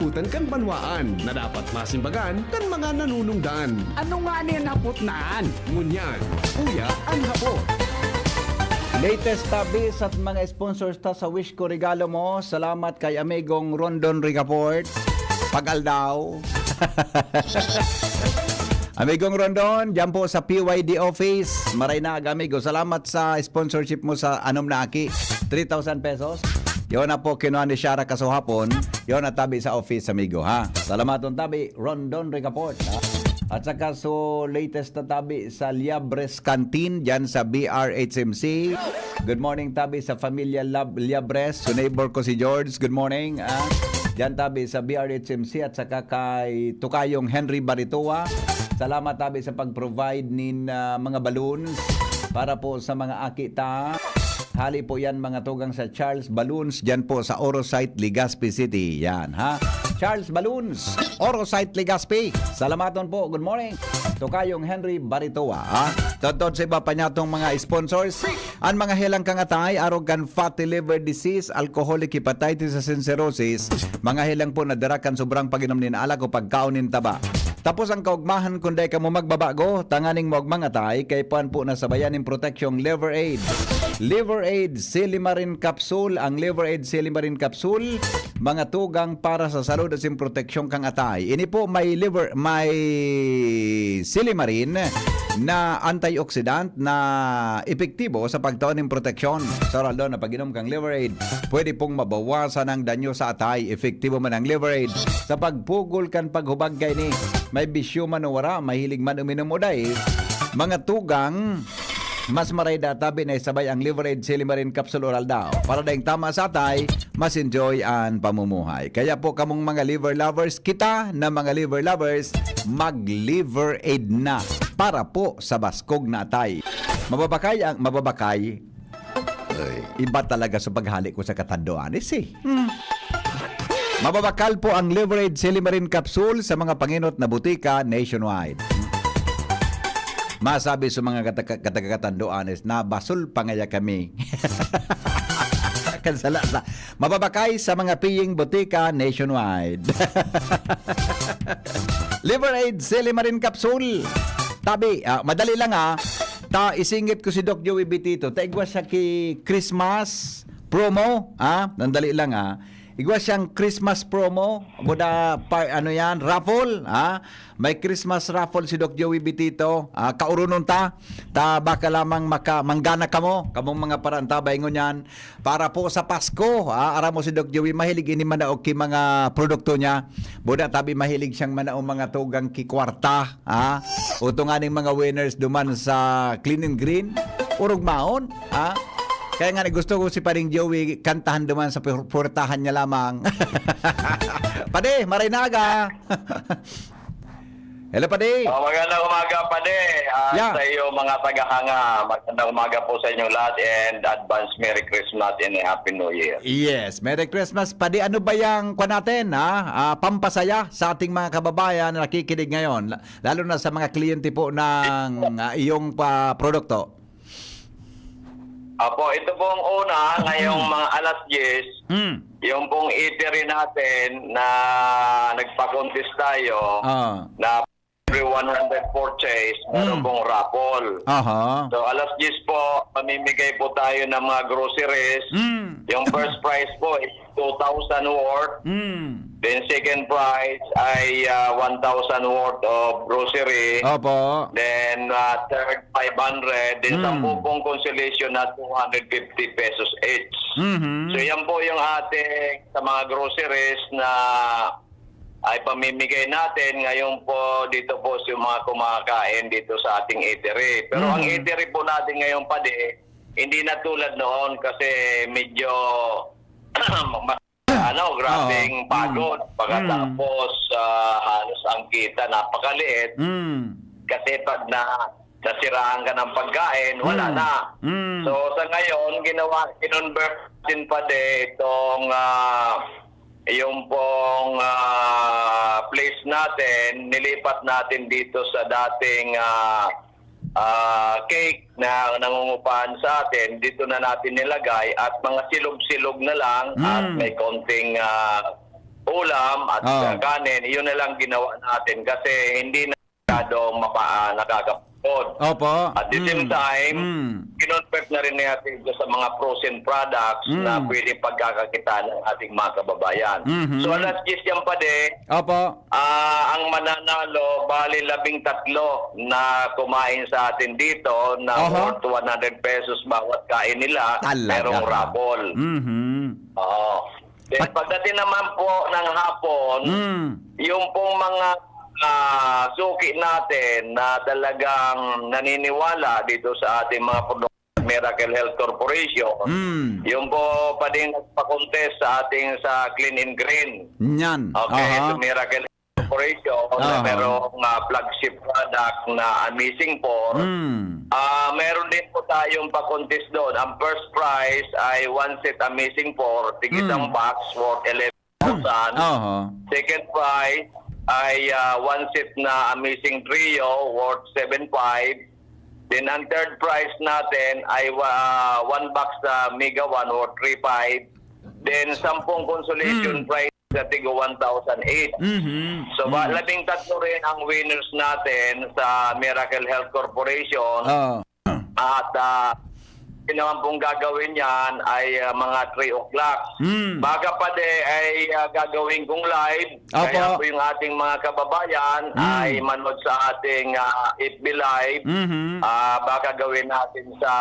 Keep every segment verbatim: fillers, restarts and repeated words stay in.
Utan kan banwaan na dapat masimbagan kan mga nanunungdan. Ano nga niyan hapot naan? Ngunyan, uya an hapot. Latest tabi sa mga sponsors ta sa Wish Ko Regalo Mo. Salamat kay Amigong Rondon Rigaport. Pag-aldaw. Amigong Rondon, dyan po sa P Y D office. Maray na, amigo. Salamat sa sponsorship mo sa Anom na Aki. Three thousand pesos. Yun na po, kinuha ni Shara kasuhapon. Yun na tabi sa office, amigo, ha? Salamaton tabi, Rondon Rigaport, ha? At saka so latest na tabi sa Liabres Canteen, dyan sa B R H M C. Good morning tabi sa Familia Lab Liabres. So neighbor ko si George, good morning, ah. Dyan tabi sa B R H M C at saka kay Tukayong Henry Baritoa. Salamat tabi sa pag-provide nin ah, mga balloons para po sa mga aki ta. Hali po yan mga tugang sa Charles Balloons dyan po sa Oro Site, Legazpi City. Yan, ha? Charles Balloons, Oro Site, Legazpi. Salamaton po. Good morning. Tukayong Henry Baritoa, ha? Todtod sa iba pa niyatong mga sponsors. An mga helang kan atay, arog kan fatty liver disease, alcoholic hepatitis asin cirrhosis, mga helang po na dara kan sobrang pag-inom nin alak o pagkaon nin taba. Tapos ang kaugmahan, kun dai kamo magbabago, tanganing maogmang atay, kay puan po na sabayan nin proteksyong Liver Aid. Liver Aid Silimarin Capsule. Ang Liver Aid Silimarin Capsule, mga tugang para sa salud asin proteksyon kan atay. Ini po may liver, may silimarin na antioxidant na epektibo sa pagtao nin proteksyon. Sa oral daw na pag-inom kan Liver Aid, pwede pong mabawasan ang danyo sa atay. Epektibo man ang Liver Aid sa pagpugol kan paghubag kaini. May bisyo man o wara, mahilig man uminom o dai, mga tugang, mas maray da tabi na isabay ang Liver Aid Silimarin Capsule Oral daw. Para daing tama sa atay, mas enjoy an pamumuhay. Kaya po kamong mga liver lovers, kita na mga liver lovers, mag-Liver Aid na para po sa baskog na atay. Mababakay ang, mababakay, ay, iba talaga sa paghali ko sa katanduanes eh. Hmm. Mababakal po ang Liver Aid Silimarin Capsule sa mga panginot na butika nationwide. Masabi sa mga kataka- katagakatanduanes, nabasol pa ngaya kami. Kansala sa mababakay sa mga piying butika nationwide. Liver Aid Silimarin Capsule. Tabi, ah, madali lang ah. Ta isingit ko si Doc Joey Bitito. Ta igwa siya ki Christmas promo, ah. Nandali lang ah. Igwa siyang Christmas promo. Buda pa, ano yan, raffle, ah. May Christmas raffle si Doc Joey Bitito. Ah, kaurunon ta. Ta baka lamang maka manggana kamo, kamong mga parantabay ngunyan. Para po sa Pasko, ah, aram mo si Doc Joey, mahilig ini manaog ki mga produkto niya. Buda tabi mahilig siyang manaog mga tugang ki kwarta, ah. Uto nga ning mga winners duman sa Clean and Green, urog maon, ah. Kaya nga gusto ko si Paring Joey kantahan duman sa pur- purtahan niya lamang. Padi, maray na aga. Hello, Padi. Oh, magandang umaga, Padi. Ah, Yeah. Sa iyo, mga tagahanga, magandang umaga po sa inyong lahat and advance Merry Christmas and a Happy New Year. Yes, Merry Christmas, Padi. Ano ba yang kwa natin, ha? Ah, pampasaya sa ating mga kababayan na nakikinig ngayon, la- lalo na sa mga kliyente po ng ah, iyong pa produkto? Apo, ito pong una, ngayong mga alas diyes, Mm. yung pong eatery natin na nagpa-contest tayo Ah. na every one hundred purchase, meron Mm. pong raffle. Aha. So alas diyes po, mamimigay po tayo ng mga groceries. Mm. Yung first prize po is two thousand worth. Mm. Then second prize ay ah, one thousand worth of grocery. Opo. Then uh, third, five hundred. Then Mm. sampu pong consolation na two hundred fifty pesos each. Mhm. So yan po yung ating sa mga groceries na ay pamimigay natin ngayon po dito po sa mga kumakain dito sa ating eatery. Pero ang Mhm. eatery po natin ngayon, Padi, hindi na tulad noon kasi medyo ano, grabing Oo. pagod. Mm. Pagkatapos ah, halos ang kita napakaliit. Mm. Kasi pag na nasiraan ka ng pagkain, wala Mm. na. Mm. So sa ngayon, ginawa, kinonvert natin, Padi, itong ah, yung pong ah, place natin, nilipat natin dito sa dating ah, ah, cake na nangungupahan sa atin, dito na natin nilagay at mga silog-silog na lang at Mm. may konting ah, ulam at Oo. ah, kanin, yun na lang ginawa natin kasi hindi na masyadong mapa, ah, nakakapagod. Opo. At the same Mm. time, Mm. kinonvert na rin natin ito sa mga frozen products na Mm. pwedeng pagkakakitaan ng ating mga kababayan. Mhm. So, alas diyes yan, pade. Opo. Ah, ang mananalo, bali labing tatlo na kumain sa atin dito na Oho. worth one hundred pesos bawat kain nila, Talaga, merong ha? raffle. Mhm. Oo. Then, Pag- pagdating naman po ng hapon, Mm. yung pong mga, ah, suki natin na talagang naniniwala dito sa ating mga produkto, Miracle Health Corporation, Mm. yung po pa din nagpa-contest sa ating sa Clean and Green. Yan. Okay, Aha. so Miracle Health Corporation, na Aha. merong, ah, flagship product na Amazing Four. Mm. Ah, meron din po tayong pa-contest doon. Ang first prize ay one set Amazing Four, tig-isang Mm. box worth eleven thousand. Aha. Second prize ay, ah, one set na Amazing Trio worth seven five. Then, ang third prize natin ay wa-, one box sa Mega One worth three five. Then, sampung consolation Mm. prize sa tig one thousand eight. Mhm. So, ba, Mm. labing tatlo rin ang winners natin sa Miracle Health Corporation. Oo. At, ah, yun naman pong gagawin yan ay, ah, mga three o'clock. Mm. Baka pa di ay, ah, gagawin kong live. Opo. Kaya po yung ating mga kababayan Mm. ay manood sa ating, ah, F B Live. Mhm. Ah, baka gawin natin sa,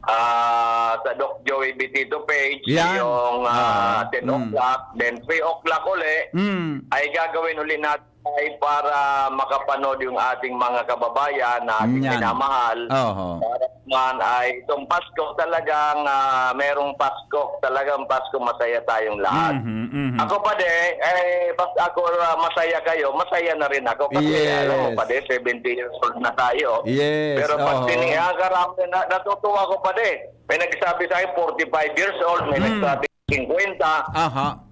ah, sa Doc Joey Bitito page, Yan. yung, ah, Ah, ten mm. o'clock, then three o'clock uli, Mm. ay gagawin uli natin ay para makapanood yung ating mga kababayan na ating Yan. minamahal. Oho. Para naman ay itong Pasko talagang, ah, merong Pasko, talagang Pasko masaya tayong lahat. Mhm, mhm. Ako pa di, eh, basta ako, ah, masaya kayo, masaya na rin ako. Kasi Yes. alam mo pa di, seventy years old na tayo. Yes, Pero pag oho. tini-, ah, karami na, natutuwa ko pa di. May nagsabi sa akin, forty-five years old, may Mm. nagsabi, singkwenta. Aha.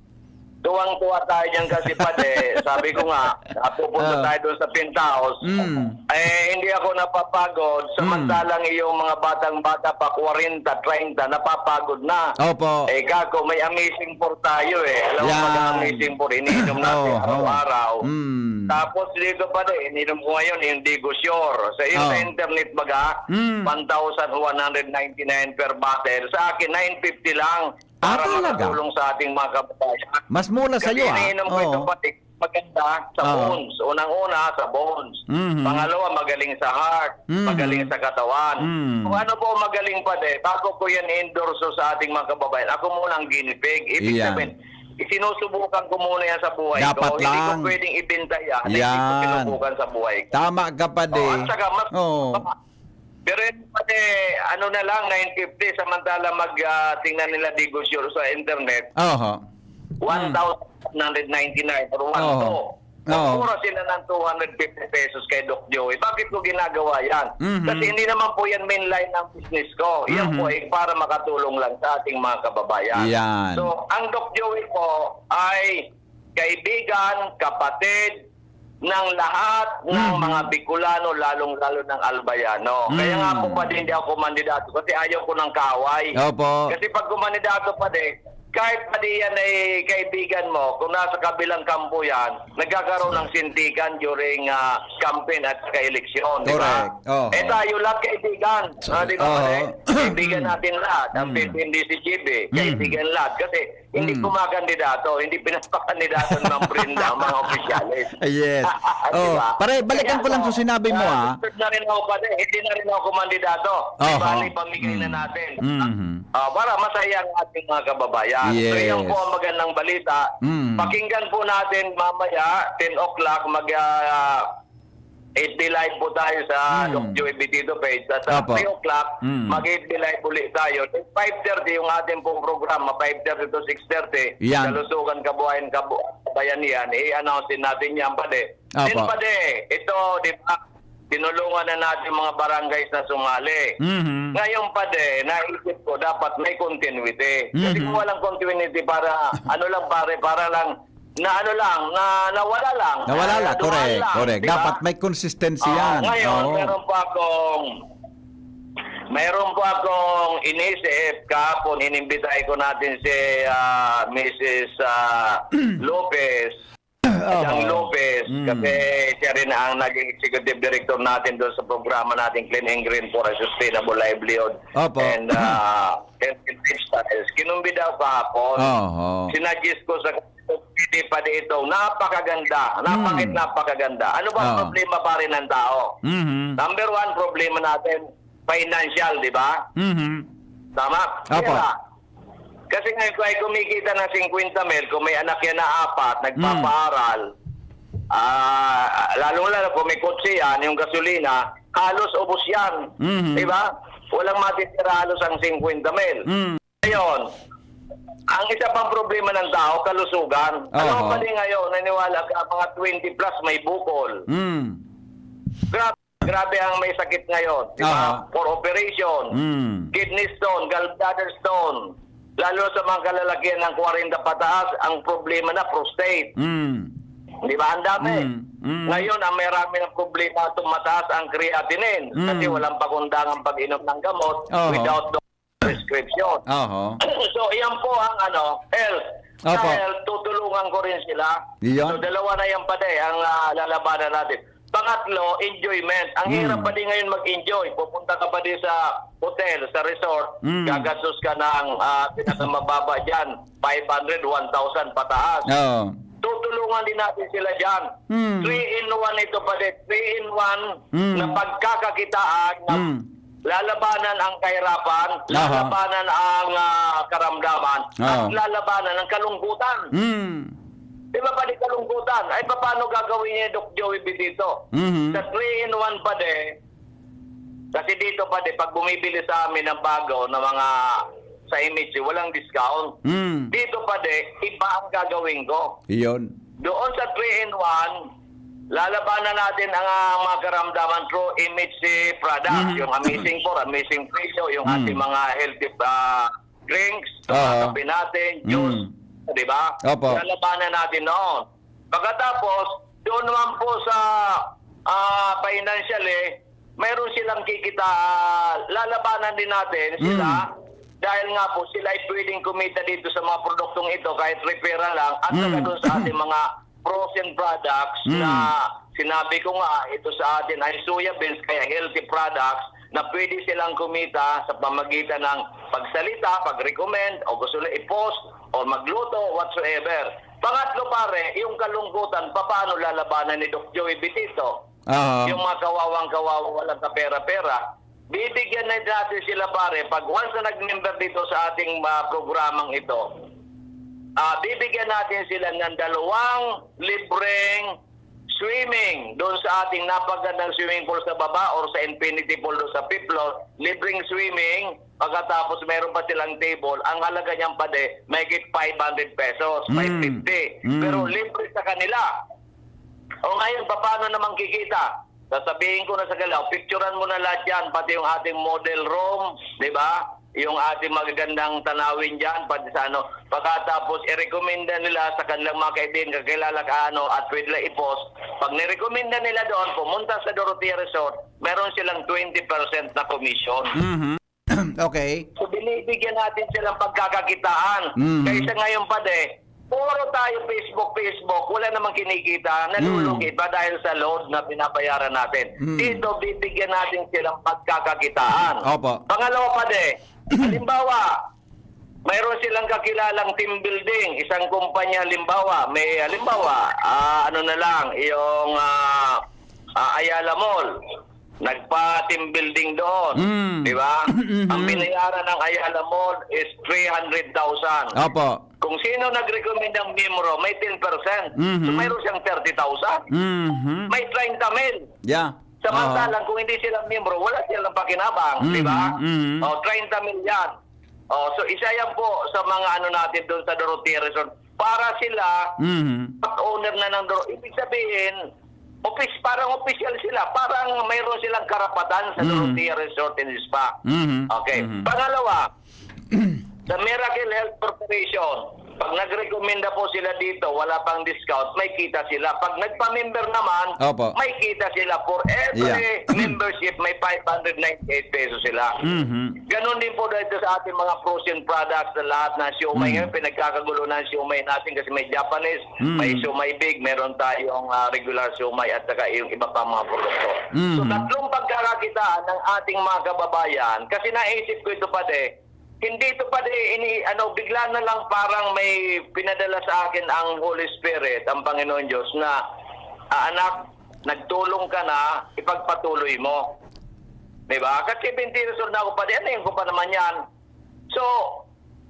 Tuwang-tuwa tayo dyan kasi, pade. Sabi ko nga, napupunta Ah. tayo doon sa penthouse. Mm. Eh, hindi ako napapagod. Mm. Samantalang yung mga batang-bata pa, kwarenta, treinta, napapagod na. Opo. Eh, kako, may Amazing Four tayo eh. Alam mo, Yan. pag Amazing Four, iniinom natin Oo. araw-araw. Mm. Tapos dito pa rin, ininom ko ngayon yung Digosure. Sa, yung sa Oo. internet baga, Mm. one thousand one hundred ninety-nine per bottle. Sa akin, nine fifty lang. Ah, Para talaga? makatulong sa ating mga kababayan. Mas mura Kasi sa'yo, ah. iniinom ko ito Oo. pati maganda sa Oo. bones. Unang-una, sa bones. Mhm. Pangalawa, magaling sa heart, Mhm. magaling sa katawan. Mm. Kung ano po magaling pa din, bago ko yan i-endorse sa ating mga kababayan, ako muna ang guinea pig. Ibig Iyan. sabihin, isinusubukan ko muna yan sa buhay Dapat ko. Hindi ko lang. pwedeng ibenta yan. Hindi ko Yan. sinubukan sa buhay ko. Tama ka pa Oh, din. at saka mas Oo. Pero yun, pati, ano na lang, nine fifty, samantala mag, ah, tingnan nila Digosure sa internet, Oho. one thousand one hundred ninety-nine or one two. Oo. Oo. Mura sila ng two hundred fifty pesos kay Doc Joey. Bakit ko ginagawa yan? Mhm. Kasi hindi naman po yan main line ng business ko. Yan Mhm. po ay para makatulong lang sa ating mga kababayan. Yan. So, ang Doc Joey po ay kaibigan, kapatid ng lahat ng Mhm. mga Bicolano, lalong-lalo ng Albayano. Kaya nga po Mm. pa din hindi ako kumandidato kasi ayaw ko ng kaaway. Opo. Kasi pag kumandidato pa din, kahit pa di yan ay kaibigan mo, kung nasa kabilang kampo yan, nagkakaroon ng sintikan during, ah, campaign at saka eleksyon, di ba? Correct. Oho. Eh, tayo lahat kaibigan. Ah, di ba, Oho. pare? Kaibigan natin lahat. Ang Mm. P P M D C G B, Mhm. kaibigan lahat. Kasi hindi Mm. kumakandidato, hindi pinapakandidato ng mga Brinda ang mga opisyales. Yes. Di Oh, ba? pare, balikan Kaya ko lang ako, sa sinabi mo, ah, ah. Hindi na rin ako, pare, hindi na rin ako kumandidato. Oho. Bali, pamigay na Mm. natin. Mhm. Ah, para masaya ang ating mga kababayan. So, yan Yes. po ang magandang balita. Mm. Pakinggan po natin mamaya, ten o'clock, mag, ah, F B Live po tayo sa Mm. Doc Joey Bitito page. At sa Opo. three o'clock, Mm. mag-F B Live ulit tayo. Then five thirty yung ating pong programa, five thirty to six thirty. Yan. Kalusugan, Kabuhayan, Kabu-, Kabayanihan. I-announce din natin yan, pade. Opo. Then, pade, ito, di ba, tinulungan na natin mga barangays na sumali. Mhm. Ngayon, pade, naisip ko, dapat may continuity. Kasi Mhm. kung walang continuity, para, ano lang, pare, para lang na ano lang, na nawala lang. Nawala Ah, lang, dumaan correct, lang, correct. di ba? Dapat may consistency Oo, yan. ngayon, Oo. meron pa akong, Mayroon po akong inisip kahapon, inimbitahin ko natin si, ah, Missus, ah, Lopez, Adang Oho. Lopez, Mm. kasi siya rin ang naging executive director natin doon sa programa natin, Clean and Green for a Sustainable Livelihood Opo. and, ah, Healthy Lifestyles. Kinumbida ko kahapon. Oho. Sinuggest ko sa pwede pa dito. Napakaganda. Napakit Mm. napakaganda. Ano ba ang Oo. problema pa rin ng tao? Mhm. Number one, problema natin, financial, di ba? Mhm. Tama? Opo. Pera. Kasi ngayon, kung ay kumikita ng singkwenta mil, kung may anak yan na apat, Mm. nagpapaaral, ah, lalong-lalo kung may kotse yan, yung gasolina, halos ubos yan. Mhm. Di ba? Walang matitira halos ang singkwenta mil. Mm. Ngayon, ang isa pang problema ng tao, kalusugan. Alam mo Oho. pa rin ngayon, naniwala ka, mga twenty plus may bukol. Mm. Grabe, grabe ang may sakit ngayon, di ba? Aha. For operation, Mm. kidney stone, gallbladder stone, lalo sa mga kalalakihan ng kwarenta pataas, ang problema na prostate. Mm. Di ba? Ang dami. Mm. Mm. Ngayon, ang may rami ng problema, tumataas ang creatinine kasi Mm. walang pagundangang pag-inom ng gamot Aha. without the prescription. Aha. So, iyan po ang ano, health. Sa Opo. health, tutulungan ko rin sila. Iyan. So, dalawa na yan pati ang, ah, lalabanan natin. Pangatlo, enjoyment. Ang Mm. hirap pa din ngayon mag-enjoy. Pupunta ka pa din sa hotel, sa resort, Mm. gagastos ka ng, ah, pinakamababa dyan, five hundred, one thousand pataas. Oo. Tutulungan din natin sila dyan. Mm. Three in one ito pa din. Three in one Mm. na pagkakakitaan na Mm. lalabanan ang kahirapan, Aha. lalabanan ang, ah, karamdaman, at Aha. lalabanan ang kalungkutan. Mm. Di ba, padi kalungkutan? Ay, paano gagawin niya, Doc Joey Benito? Mhm. Sa three in one, padi, kasi dito, padi, pag bumibili sa amin ng bago na mga sa M H C, walang discount. Mm. Dito, padi, iba ang gagawin ko. Iyon. Doon sa three in one, lalabanan natin ang, ah, mga karamdaman through M H C products, Mhm. yung Amazing four, Amazing Presyo, yung Mm. ating mga healthy, ah, drinks, Aha. kape natin, juice, Mm. di ba? Opo. Lalabanan natin noon. Pagkatapos, doon naman po sa, ah, financial, eh, mayroon silang kikita, ah, lalabanan din natin sila Mm. dahil nga po sila ay pwedeng kumita dito sa mga produktong ito kahit referral lang at saka Mm. doon sa ating mga frozen products Mm. na sinabi ko nga, ito sa atin ay soya beans, kaya healthy products na pwede silang kumita sa pamagitan ng pagsalita, pag-recommend, o gusto nila i-post, o magluto, whatsoever. Pangatlo, pare, yung kalungkutan, papaano lalabanan ni Doc Joey Bitito? Aha. Yung mga kawawang-kawawa, walang kapera-pera. Bibigyan na natin sila, pare, pag once na nag-member dito sa ating, ah, programang ito, ah, bibigyan natin sila ng dalawang libreng swimming doon sa ating napagandang swimming pool sa baba or sa infinity pool doon sa fifth floor. Libreng swimming, pagkatapos meron pa silang table. Ang halaga niyang padi, mahigit five hundred pesos, Mm. five fifty. Mm. Pero libre sa kanila. O ngayon, paano naman kikita? Sasabihin ko na sa kanila, "Picturean mo na lahat yan, pati yung ating model room, di ba? Yung ating magagandang tanawin dyan, pati sa ano." Pagkatapos, irekomenda nila sa kanilang mga kaibigan, kakilala ka ano, at pwede lang i-post. Pag nirekomenda nila doon, pumunta sa Dorotea Resort, meron silang twenty percent na commission. Mhm. Okay. So, binibigyan natin silang pagkakakitaan. Mhm. Kaysa ngayon, padi, puro tayo Facebook, Facebook, wala namang kinikita, nalulugi Mm. pa dahil sa load na binabayaran natin. Mm. Dito, bibigyan natin silang pagkakakitaan. Opo. Pangalawa, padi, halimbawa, mayroon silang kakilalang team building, isang kumpanya, halimbawa, may, halimbawa, ah, ano na lang, yung, ah, ah, Ayala Mall. Nagpa-team building doon, Mm. di ba? Mhm. Ang binayaran ng Ayala Mall is three hundred thousand. Opo. Kung sino nag-recommend ng miyembro, may ten percent. Mhm. So, mayroon siyang thirty thousand. Mhm. May treinta mil. Yeah. Samantalang Oo. kung hindi sila miyembro, wala silang pakinabang, di ba? Mhm, mhm. O, treinta mil yan. O, so, isa yan po sa mga ano natin doon sa Dorotea Resort. Para sila, Mhm. part owner na ng Doro-, ibig sabihin, opis-, parang opisyal sila. Parang mayroon silang karapatan sa Mhm. Dorotea Resort and Spa. Mhm, Okay. mhm. Pangalawa, sa Miracle Health Corporation, Pag nagrekomenda po sila dito, wala pang discount, may kita sila. Pag nagpa-member naman, Opo. may kita sila. For every Yeah. membership, may five hundred ninety-eight pesos sila. Mhm. Ganun din po dito sa ating mga frozen products na lahat na siomai. Mm. Ngayon, pinagkakagulo na ang siomai natin kasi may Japanese, Mm. may siomai big, meron tayong, ah, regular siomai at saka yung iba pang mga produkto. So, Mhm. tatlong pagkakakitaan ng ating mga kababayan, kasi naisip ko ito, pade, hindi ito, pade, ini-, ano, bigla na lang parang may pinadala sa akin ang Holy Spirit, ang Panginoon Diyos, na, "Ah, anak, nagtulong ka na, ipagpatuloy mo." Di ba? Kasi twenty years old na ako, pade, ano yun ko pa naman yan? So,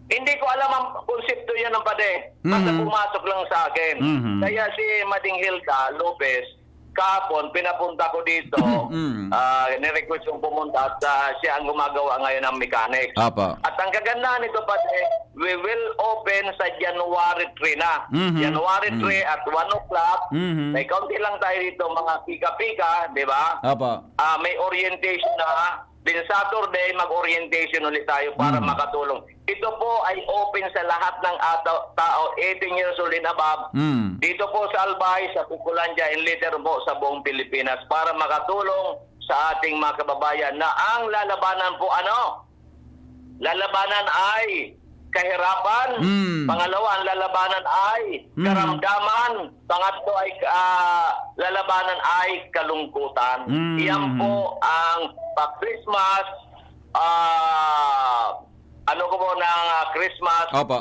hindi ko alam ang konsepto yan ng, pade. Basta Mhm. pumasok lang sa akin. Mhm. Kaya si Mading Hilda Lopez, kahapon, pinapunta ko dito, Mm. ah, ni-request kong pumunta at, ah, siya ang gumagawa ngayon ng mechanics. Apo. At ang kagandahan nito, pade, we will open sa January three na. Mhm. January Mm. three at one o'clock. Mhm. May kaunti lang tayo dito, mga pika-pika, di ba? Apo. Ah, may orientation na. Then Saturday, mag-orientation ulit tayo para Mm. makatulong. Ito po ay open sa lahat ng ata-, tao, eighteen years old and above. Mm. Dito po sa Albay, sa Picolandia, and later po sa buong Pilipinas para makatulong sa ating mga kababayan na ang lalabanan po, ano? Lalabanan ay kahirapan. Mm. Pangalawa, ang lalabanan ay Mm. karamdaman. Pangatlo ay, ah, lalabanan ay kalungkutan. Mm. Iyan po ang pa-Christmas, ah, ano ko po, ng, ah, Christmas Opo.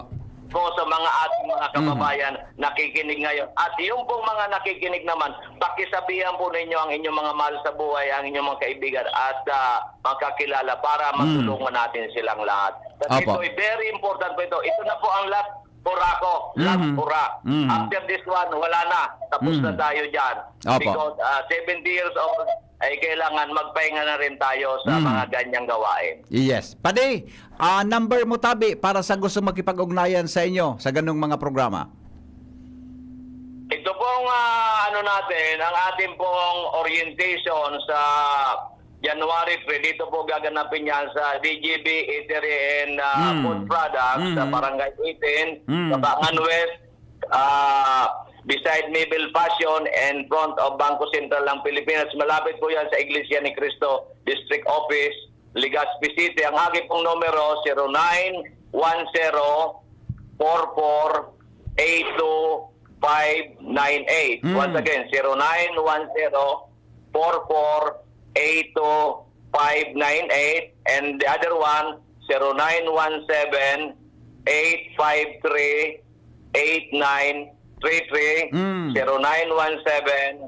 po sa mga ating mga Mm. kababayan nakikinig ngayon. At yung pong mga nakikinig naman, pakisabihan po ninyo ang inyong mga mahal sa buhay, ang inyong mga kaibigan at, ah, mga kakilala para Mm. matulungan natin silang lahat. Kasi Opo. ito ay very important po ito. Ito na po ang last hurrah ko. Last Mhm. hurrah. Mhm. After this one, wala na. Tapos na Mhm. tayo dyan. Opo. Because, ah, seventy years old, ay kailangan magpahinga na rin tayo sa Mhm. mga ganyang gawain. Yes. Padi, ah, number mo tabi para sa gusto makipag-ugnayan sa inyo sa ganong mga programa. Ito pong, ah, ano natin, ang ating pong orientation sa January three, dito po gaganapin yan sa D G B Eatery and, ah, Hmm. Food Products sa Hmm. Barangay eighteen, Hmm. Sabangan West, ah, beside Mabel Fashion and front of Bangko Sentral ng Pilipinas. Malapit po yan sa Iglesia ni Cristo District Office, Legazpi City. Ang aking pong numero, zero nine one zero four four eight two five nine eight. Hmm. Once again, zero nine one zero four four eight two five nine eight, and the other one, zero nine one seven eight five three eight nine three three, Mm. zero nine one seven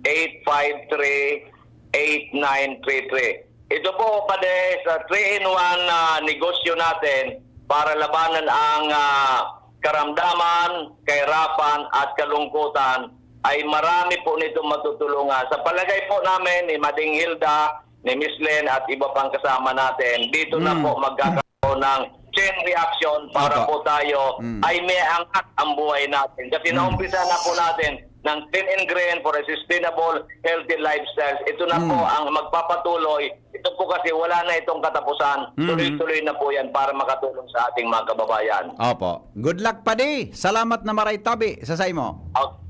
eight five three eight nine three three. Ito po, pade, sa three-in-one na negosyo natin para labanan ang, ah, karamdaman, kahirapan at kalungkutan, ay marami po nitong matutulungan. Sa palagay po namin ni Mading Hilda, ni Miss Len at iba pang kasama natin, dito na Mm. po magkakaroon ng chain reaction para Opo. po tayo Mm. ay may angat ang buhay natin. Kasi Mm. naumpisa na po natin ng Clean and Green for a Sustainable Healthy Lifestyle. Ito na po Mm. ang magpapatuloy. Ito po kasi wala na itong katapusan. Mm. Tuloy-tuloy na po yan para makatulong sa ating mga kababayan. Opo. Good luck, padi. Salamat na maray tabi sa saimo. Okay.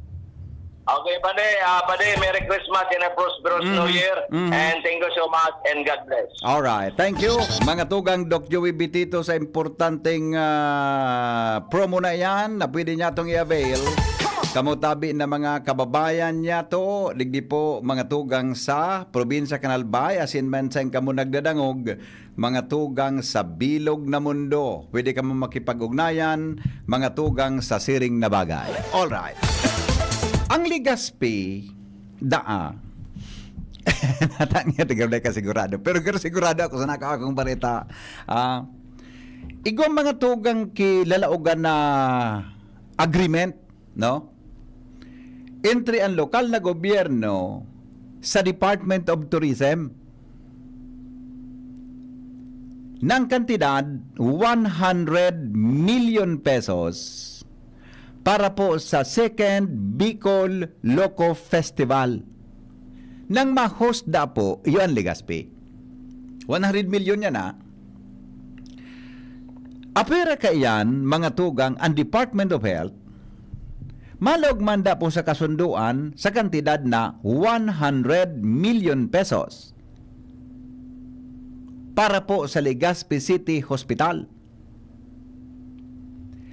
Okay, pade. Ah, pade, Merry Christmas and a prosperous Mhm. New Year. Mhm. And thank you so much and God bless. Alright. Thank you. Mga tugang, Doc Joey Bitito, sa importanteng, ah, promo na yan na pwede niya itong i-avail. Kamo tabi na mga kababayan niya to, digdi po mga tugang sa probinsya kan Albay, asin man sain kamo nagdadangog, mga tugang sa bilog na mundo. Pwede kamo makipag-ugnayan, mga tugang sa siring na bagay. Alright. Ang Legazpi, daa. Natang niya, tigaw na kasigurado. Pero, pero sigurado ako sa nakaakong balita. Ah, igwa mga tugang ki lalaogan na agreement, no? Entre ang lokal na gobyerno sa Department of Tourism. Ng kantidad one hundred million pesos para po sa Second Bicol Loco Festival. Nang ma-host da po, iyo ang Legazpi. One hundred million yan, ah. Apwera kaiyan, mga tugang, ang Department of Health, malog man da po sa kasunduan sa kantidad na one hundred million pesos para po sa Legazpi City Hospital.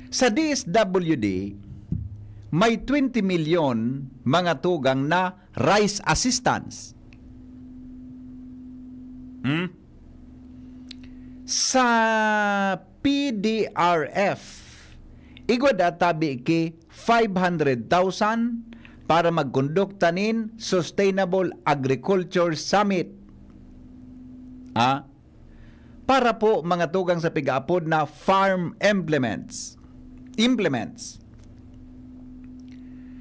Sa D S W D, may twenty milyon, mga tugang, na rice assistance. Hmm? Sa P D R F, igwa da tabi ki five hundred thousand para magkondukta nin Sustainable Agriculture Summit. Ah, para po, mga tugang, sa pigaapod na farm implements. Implements.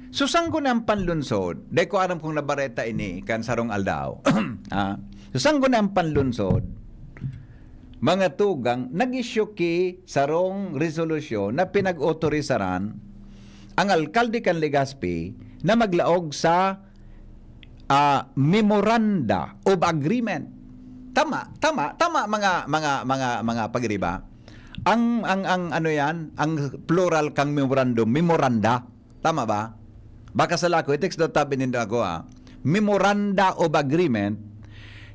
So, sangko na ang panlunsod, dai ko aram kung nabareta ini kan sarong aldaw. Ah, so, sangko na ang panlunsod, mga tugang, nag-issue ki sarong resolusyon na pinag-otorisaran ang alkalde kan Legazpi na maglaog sa, ah, Memoranda of Agreement. Tama, tama, tama, mga, mga, mga, mga pagiriba. Ang, ang, ang ano yan, ang plural kang memorandum, memoranda. Tama ba? Baka sala ko, i-text daw tabi nindo ako, ha. Memoranda of Agreement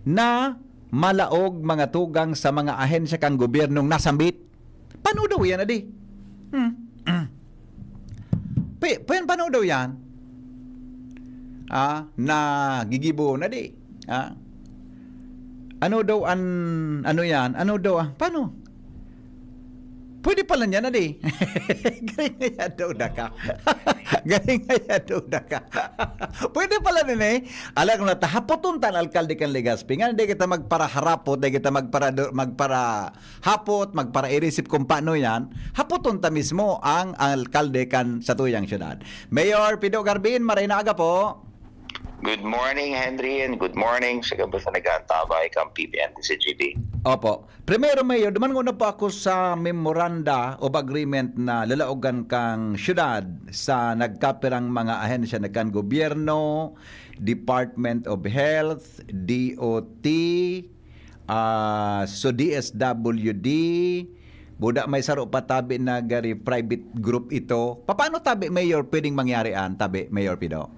na malaog, mga tugang, sa mga ahensya kan gobyernong nasambit. Paano daw yan, adi? Hmm. Pe-, pen-, paano daw yan? Ah, nagigibo na di. Ah. Ano daw an, ano yan? Ano daw, ah, paano? Pwede pala niyan, adi. Galing nga yan daw na ka. Galing nga yan daw na ka. Pwede pala din eh. Alam ko na, ta-, hapoton ta an alkalde kan Legazpi. Nga, hindi kita magparaharapot, hindi kita magpara-, magparahapot, magparairisip kung paano yan. Hapoton ta mismo ang alkalde kan satuyang syudad. Mayor Pido Garbin, maray na aga po. Good morning, Henry, and good morning sa gabos na nag-aantabay kang P B N D C G D. Opo. Primero, Mayor, duman nguna po ako sa memoranda of agreement na lalaogan kang syudad sa nagkapirang mga ahensya na kan gobyerno, Department of Health, D O T, ah, so D S W D, buda may saro pa tabi na gari private group ito. Paano tabi, Mayor, pwedeng mangyari an tabi, Mayor Pido?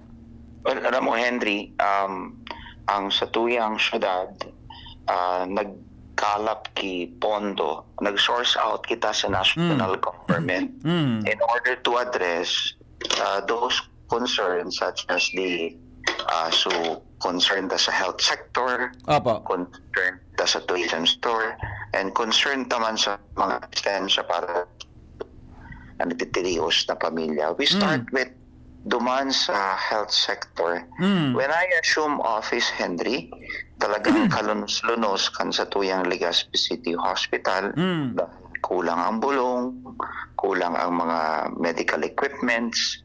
Well, alam mo, Henry, um, ang satuyang syudad, ah, nagkalap ki pondo, nag-source out kita sa national Mm. government Mm. in order to address, ah, those concerns such as the, ah, so concern ta sa health sector, Opo. concern ta sa tourism store, and concern ta man sa mga ahensya para na nagtitirios na pamilya. We Mm. start with duman sa health sector. Mm. When I assume office, Henry, talagang kalunos-lunos kan satuyang Legazpi City Hospital. Mm. Dahil kulang ang bulong, kulang ang mga medical equipments,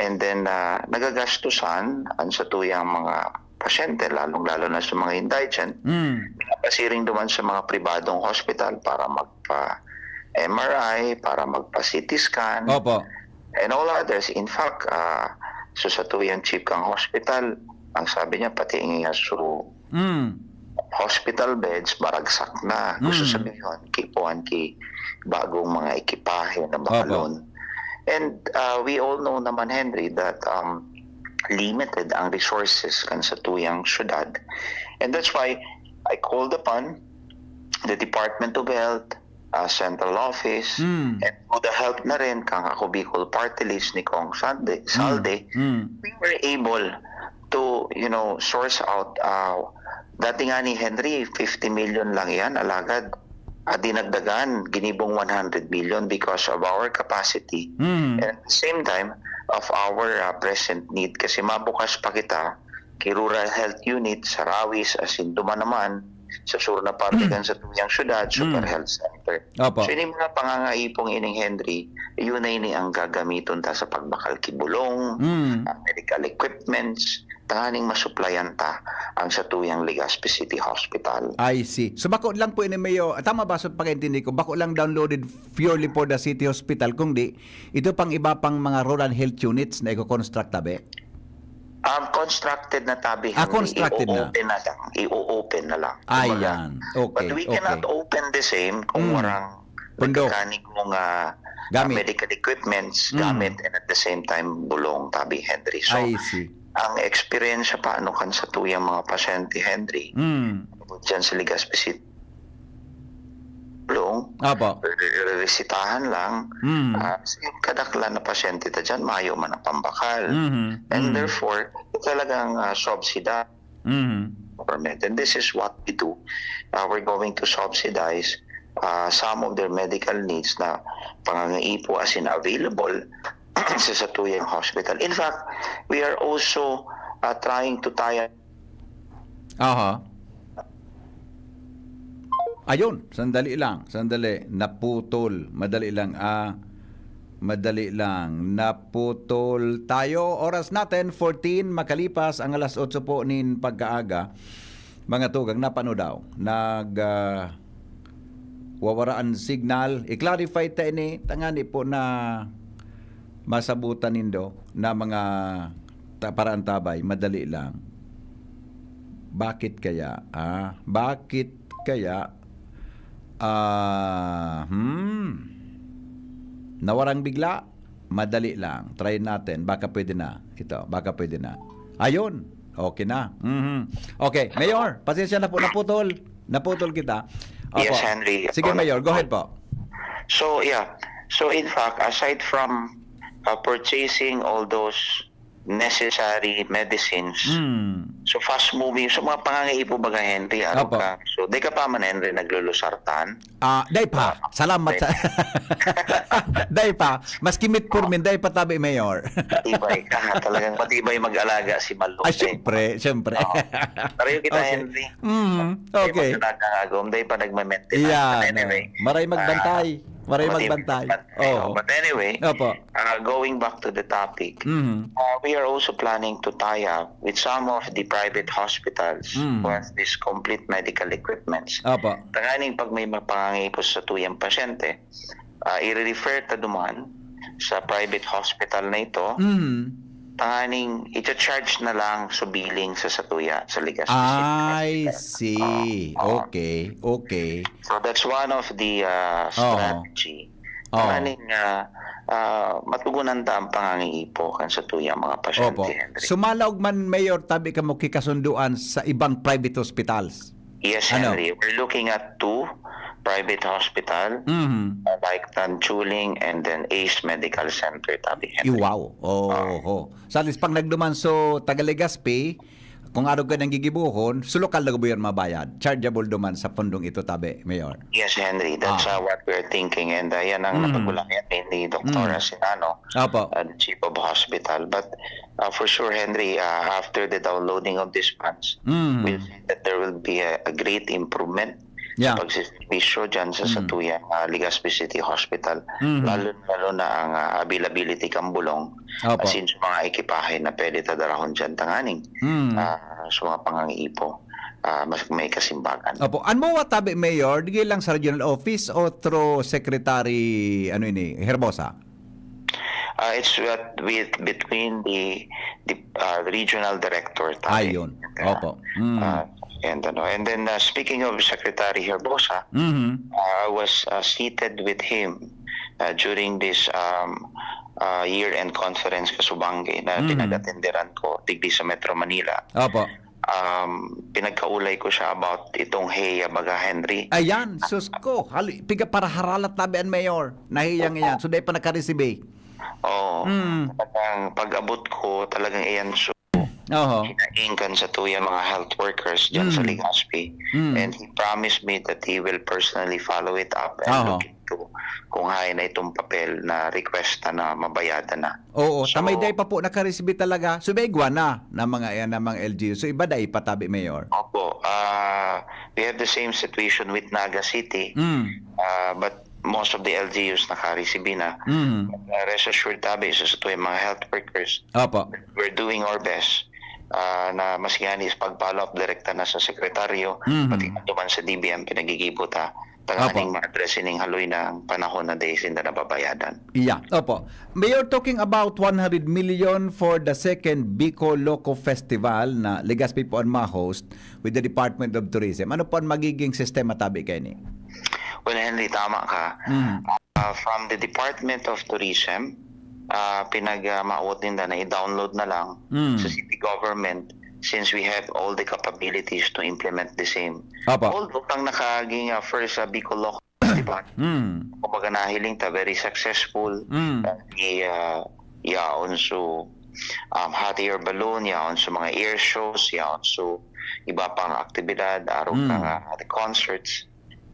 and then, ah, nagagastusan ang satuyang mga pasyente, lalong-lalo na sa mga indigent, Mm. pinapasiring duman sa mga pribadong hospital para magpa-M R I, para magpa-C T scan, Opo. and all others. In fact, ah, so satuyang chief kang hospital, ang sabi niya, pati nga so Mm. hospital beds, baragsak na. Gusto Mm. sabihin, kipuan ki bagong mga ekipahe na Opo. bahalon. And, ah, we all know naman, Henry, that, um, limited ang resources kan satuyang syudad. And that's why I called upon the Department of Health, ah, Central Office, Mm. and through the help na rin kang Ako Bicol Party List ni Cong Sande, Mm. Salde, Mm. we were able to, you know, source out, ah, dati nga ni Henry, fifty million lang yan, alagad, ah, dinagdagan, ginibong one hundred million because of our capacity. Mm. And at the same time, of our, ah, present need. Kasi mabukas pa kita, ki Rural Health Unit, sa Rawis, asin duman naman, sa sur na parte Mm. kan satuyang syudad, Super Mm. Health Center. Opo. So, ini mga pangangaipong ining Henry, yun na ini ang gagamiton ta sa pagbakal ki bulong, Mm. ah, medical equipments, tanganing masuplayan ta ang satuyang Legazpi City Hospital. I see. So, bako lang po ini, Mayor. Tama ba sa pag-intindi ko? Bako lang downloaded purely for the city hospital, kung di, ito pang iba pang mga rural health units na i-construct tabi? Um, constructed na tabi, Ah, Henry. Constructed na. I-o-open na lang. I-o-open na lang. Kumbaga, Ayan. Okay, but we cannot okay. open the same kung Mm. warang Pundo. Pagkakanigong ah, Gamit. medical equipments, Mm. gamit, and at the same time, bulong, tabi, Henry. So, I see. ang eksperyensya pa ano kan satuyang mga pasyente, Henry, Mm. abot dyan sa Legazpi City, bulong, Apo. re- resitahan lang, Mm. ah, kasi kadaklan na pasyente ta dyan, mayo man ang pambakal. Mhm. And Mm. therefore, talagang uh, subsidize Mhm. government. And this is what we do. Uh, we're going to subsidize uh, some of their medical needs na pangangaipo as in available sa satuyang hospital. In fact, we are also uh, trying to tie up Aha. Ayun, sandali lang, sandali. Naputol. Madali lang, ah. Madali lang. Naputol tayo. Oras natin, fourteen, makalipas ang alas otso po nin pagkaaga. Mga tugang, napano daw? Nag, ah, wawara an signal. I-clarify ta ini. Tangani po na masabutan nindo na mga ta-, para antabay, madali lang. Bakit kaya? Ah, bakit kaya? Ah, hmm. Nawarang bigla? Madali lang. Try natin. Baka pwede na. Ito, baka pwede na. Ayun. Okay na. Mhm. Okay, Mayor, pasensya na po, naputol. Naputol kita. Opo. Yes, Henry. Sige, Mayor, go ahead po. So, yeah. So, in fact, aside from uh, purchasing all those necessary medicines, Mm. so fast moving, so mga pangangaipo baga, Henry, araw Opo. ka. So, di ka pa man, Henry, naglulusartan. Ah, dai pa. Salamat sa dai pa. Maski metformin, dai pa tabi, Mayor. Matibay ka, ha? Talagang matibay mag-alaga si Malo. Ah, syempre, syempre. Oo. Pareho kita, Okay. Henry. Mm, okay. Talaga agom, dai pa nagme-maintenance. Yeah, But anyway, no. Maray magbantay. Maray matibay magbantay. magbantay. Oo. But anyway, Opo. uh, going back to the topic, Mhm. uh, we are also planning to tie up with some of the private hospitals Mm. who has this complete medical equipments. Opo. Tanganing pag may mapangangaipo sa tuyang pasyente, uh, i-refer ta duman sa private hospital na ito. Mhm. Tanganing i-charge na lang sa billing sa satuya, sa Legazpi City I Hospital. see. Oo. Okay, okay. So that's one of the uh, Oo. strategy. Oo. Tanganing uh, uh, matugunan ta ang pangangaipo kan satuyang mga pasyente, Opo. Henry. Sumalaog man, Mayor, tabi kamo kikasunduan sa ibang private hospitals. Yes, Ano? Henry. We're looking at two private hospital, Mhm. uh, like Tanchuling and then Ace Medical Center, tabi, Henry. Wow. Oho. Sa alis pang nagduman so taga Legazpi, kung araw ka nang gigibuhon, so lokal na gobierno mabayad. Chargeable duman sa pundong ito, tabi, Mayor. Yes, Henry. That's Ah. uh, what we're thinking. And uh, yan ang Mm. napagulayan ni, ni Doktora Mm. Sinano, Opo. uh, the chief of hospital. But uh, for sure, Henry, uh, after the downloading of these funds, Mm. we'll see that there will be a, a great improvement Yeah. sa pagsiservisyo dyan sa Mm. satuyang uh, Legazpi City Hospital. Mm. Lalo-lalo na ang uh, availability kan bulong. Opo. As in, sa mga ekipahe na pwede ta darahon dyan tanganing Mm. ah, sa mga pangangaipo, ah, mas may kasimbagan. Opo. An M O A tabi, Mayor, di lang sa regional office o through Secretary, ano ini, Herbosa? Ah, it's what with between the the uh, regional director tayo. Ayun. Opo. Mm. Uh, and ano, and then uh, speaking of Secretary Herbosa, Mhm. uh, I was uh, seated with him uh, during this um, uh, year-end conference kasubangge na Mhm. pinag-atenderan ko digdi sa Metro Manila. Opo. Um, pinagkaulay ko siya about itong heya baga, Henry. Ayan, sus ko. Hali, piga para haralat tabi an Mayor. Nahiyang iyan. So, dai pa nakaresibi. Oo. Mm. Talagang pag-abot ko, talagang iyan so Oho. kinaingkan sa tuya mga health workers dyan sa Mm. Legazpi. Mm. And he promised me that he will personally follow it up and Oho. look into kung hain na itong papel na request na mabayadan na. Oo, So, tamay dai pa po nakaresibi talaga. So, may igwa na, na mga, na mga L G U. So, iba dai pa tabi, Mayor. Opo. Ah, we have the same situation with Naga City. Mm. Ah, but most of the L G Us nakaresibi na. Mm. Uh, rest assured, tabi, sa, sa tuwing mga health workers, Opo. we're doing our best ah, na mas ngani is pag-follow up direkta na sa sekretaryo, Mhm. pati na duman sa D B M, pinagigibo ta. Tanganing Opo. ma-address ining haloy na ang panahon na dai sinda nababayadan. Yeah, opo. Mayor, talking about one hundred million for the second Bicol Loco Festival na Legazpi po ang ma-host with the Department of Tourism. Ano po ang magiging sistema tabi kaini? Well, Henry, tama ka. Mm. Ah, from the Department of Tourism, ah, pinag-, ah, maawot ninda na i-download na lang Mm. sa city government since we have all the capabilities to implement the same. Opo. Although, ang nakaging ah, first sa Bicol Local Festival, Mm. kumbaga nahiling ta, very successful. Mm. Di, ah, yaon so um, hot air balloon, yaon so mga air shows, yaon so iba pang aktibidad, arog Mm. ka nga the concerts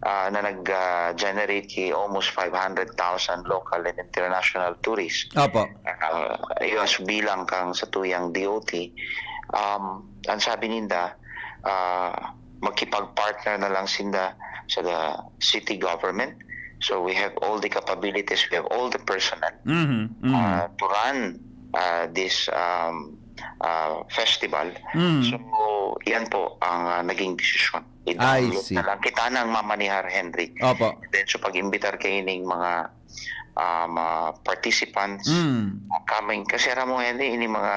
ah, na nag-generate ki almost five hundred thousand local and international tourists. Opo. Ah, iyo as bilang kang sa tuyang D O T. Um, ang sabi ninda, ah, magkipag-partner na lang sinda sa the city government. So we have all the capabilities, we have all the personnel Mhm. Mhm. ah, to run ah, this um, ah, festival. Mm. So, yan po ang ah, naging desisyon. I I-download see. na lang. Kita na ang mamanihar, Henry. Opo. Then, so pag-imbitar kayo ning mga um, ah, participants Mm. ah, coming, kasi aram mo, Henry, ini mga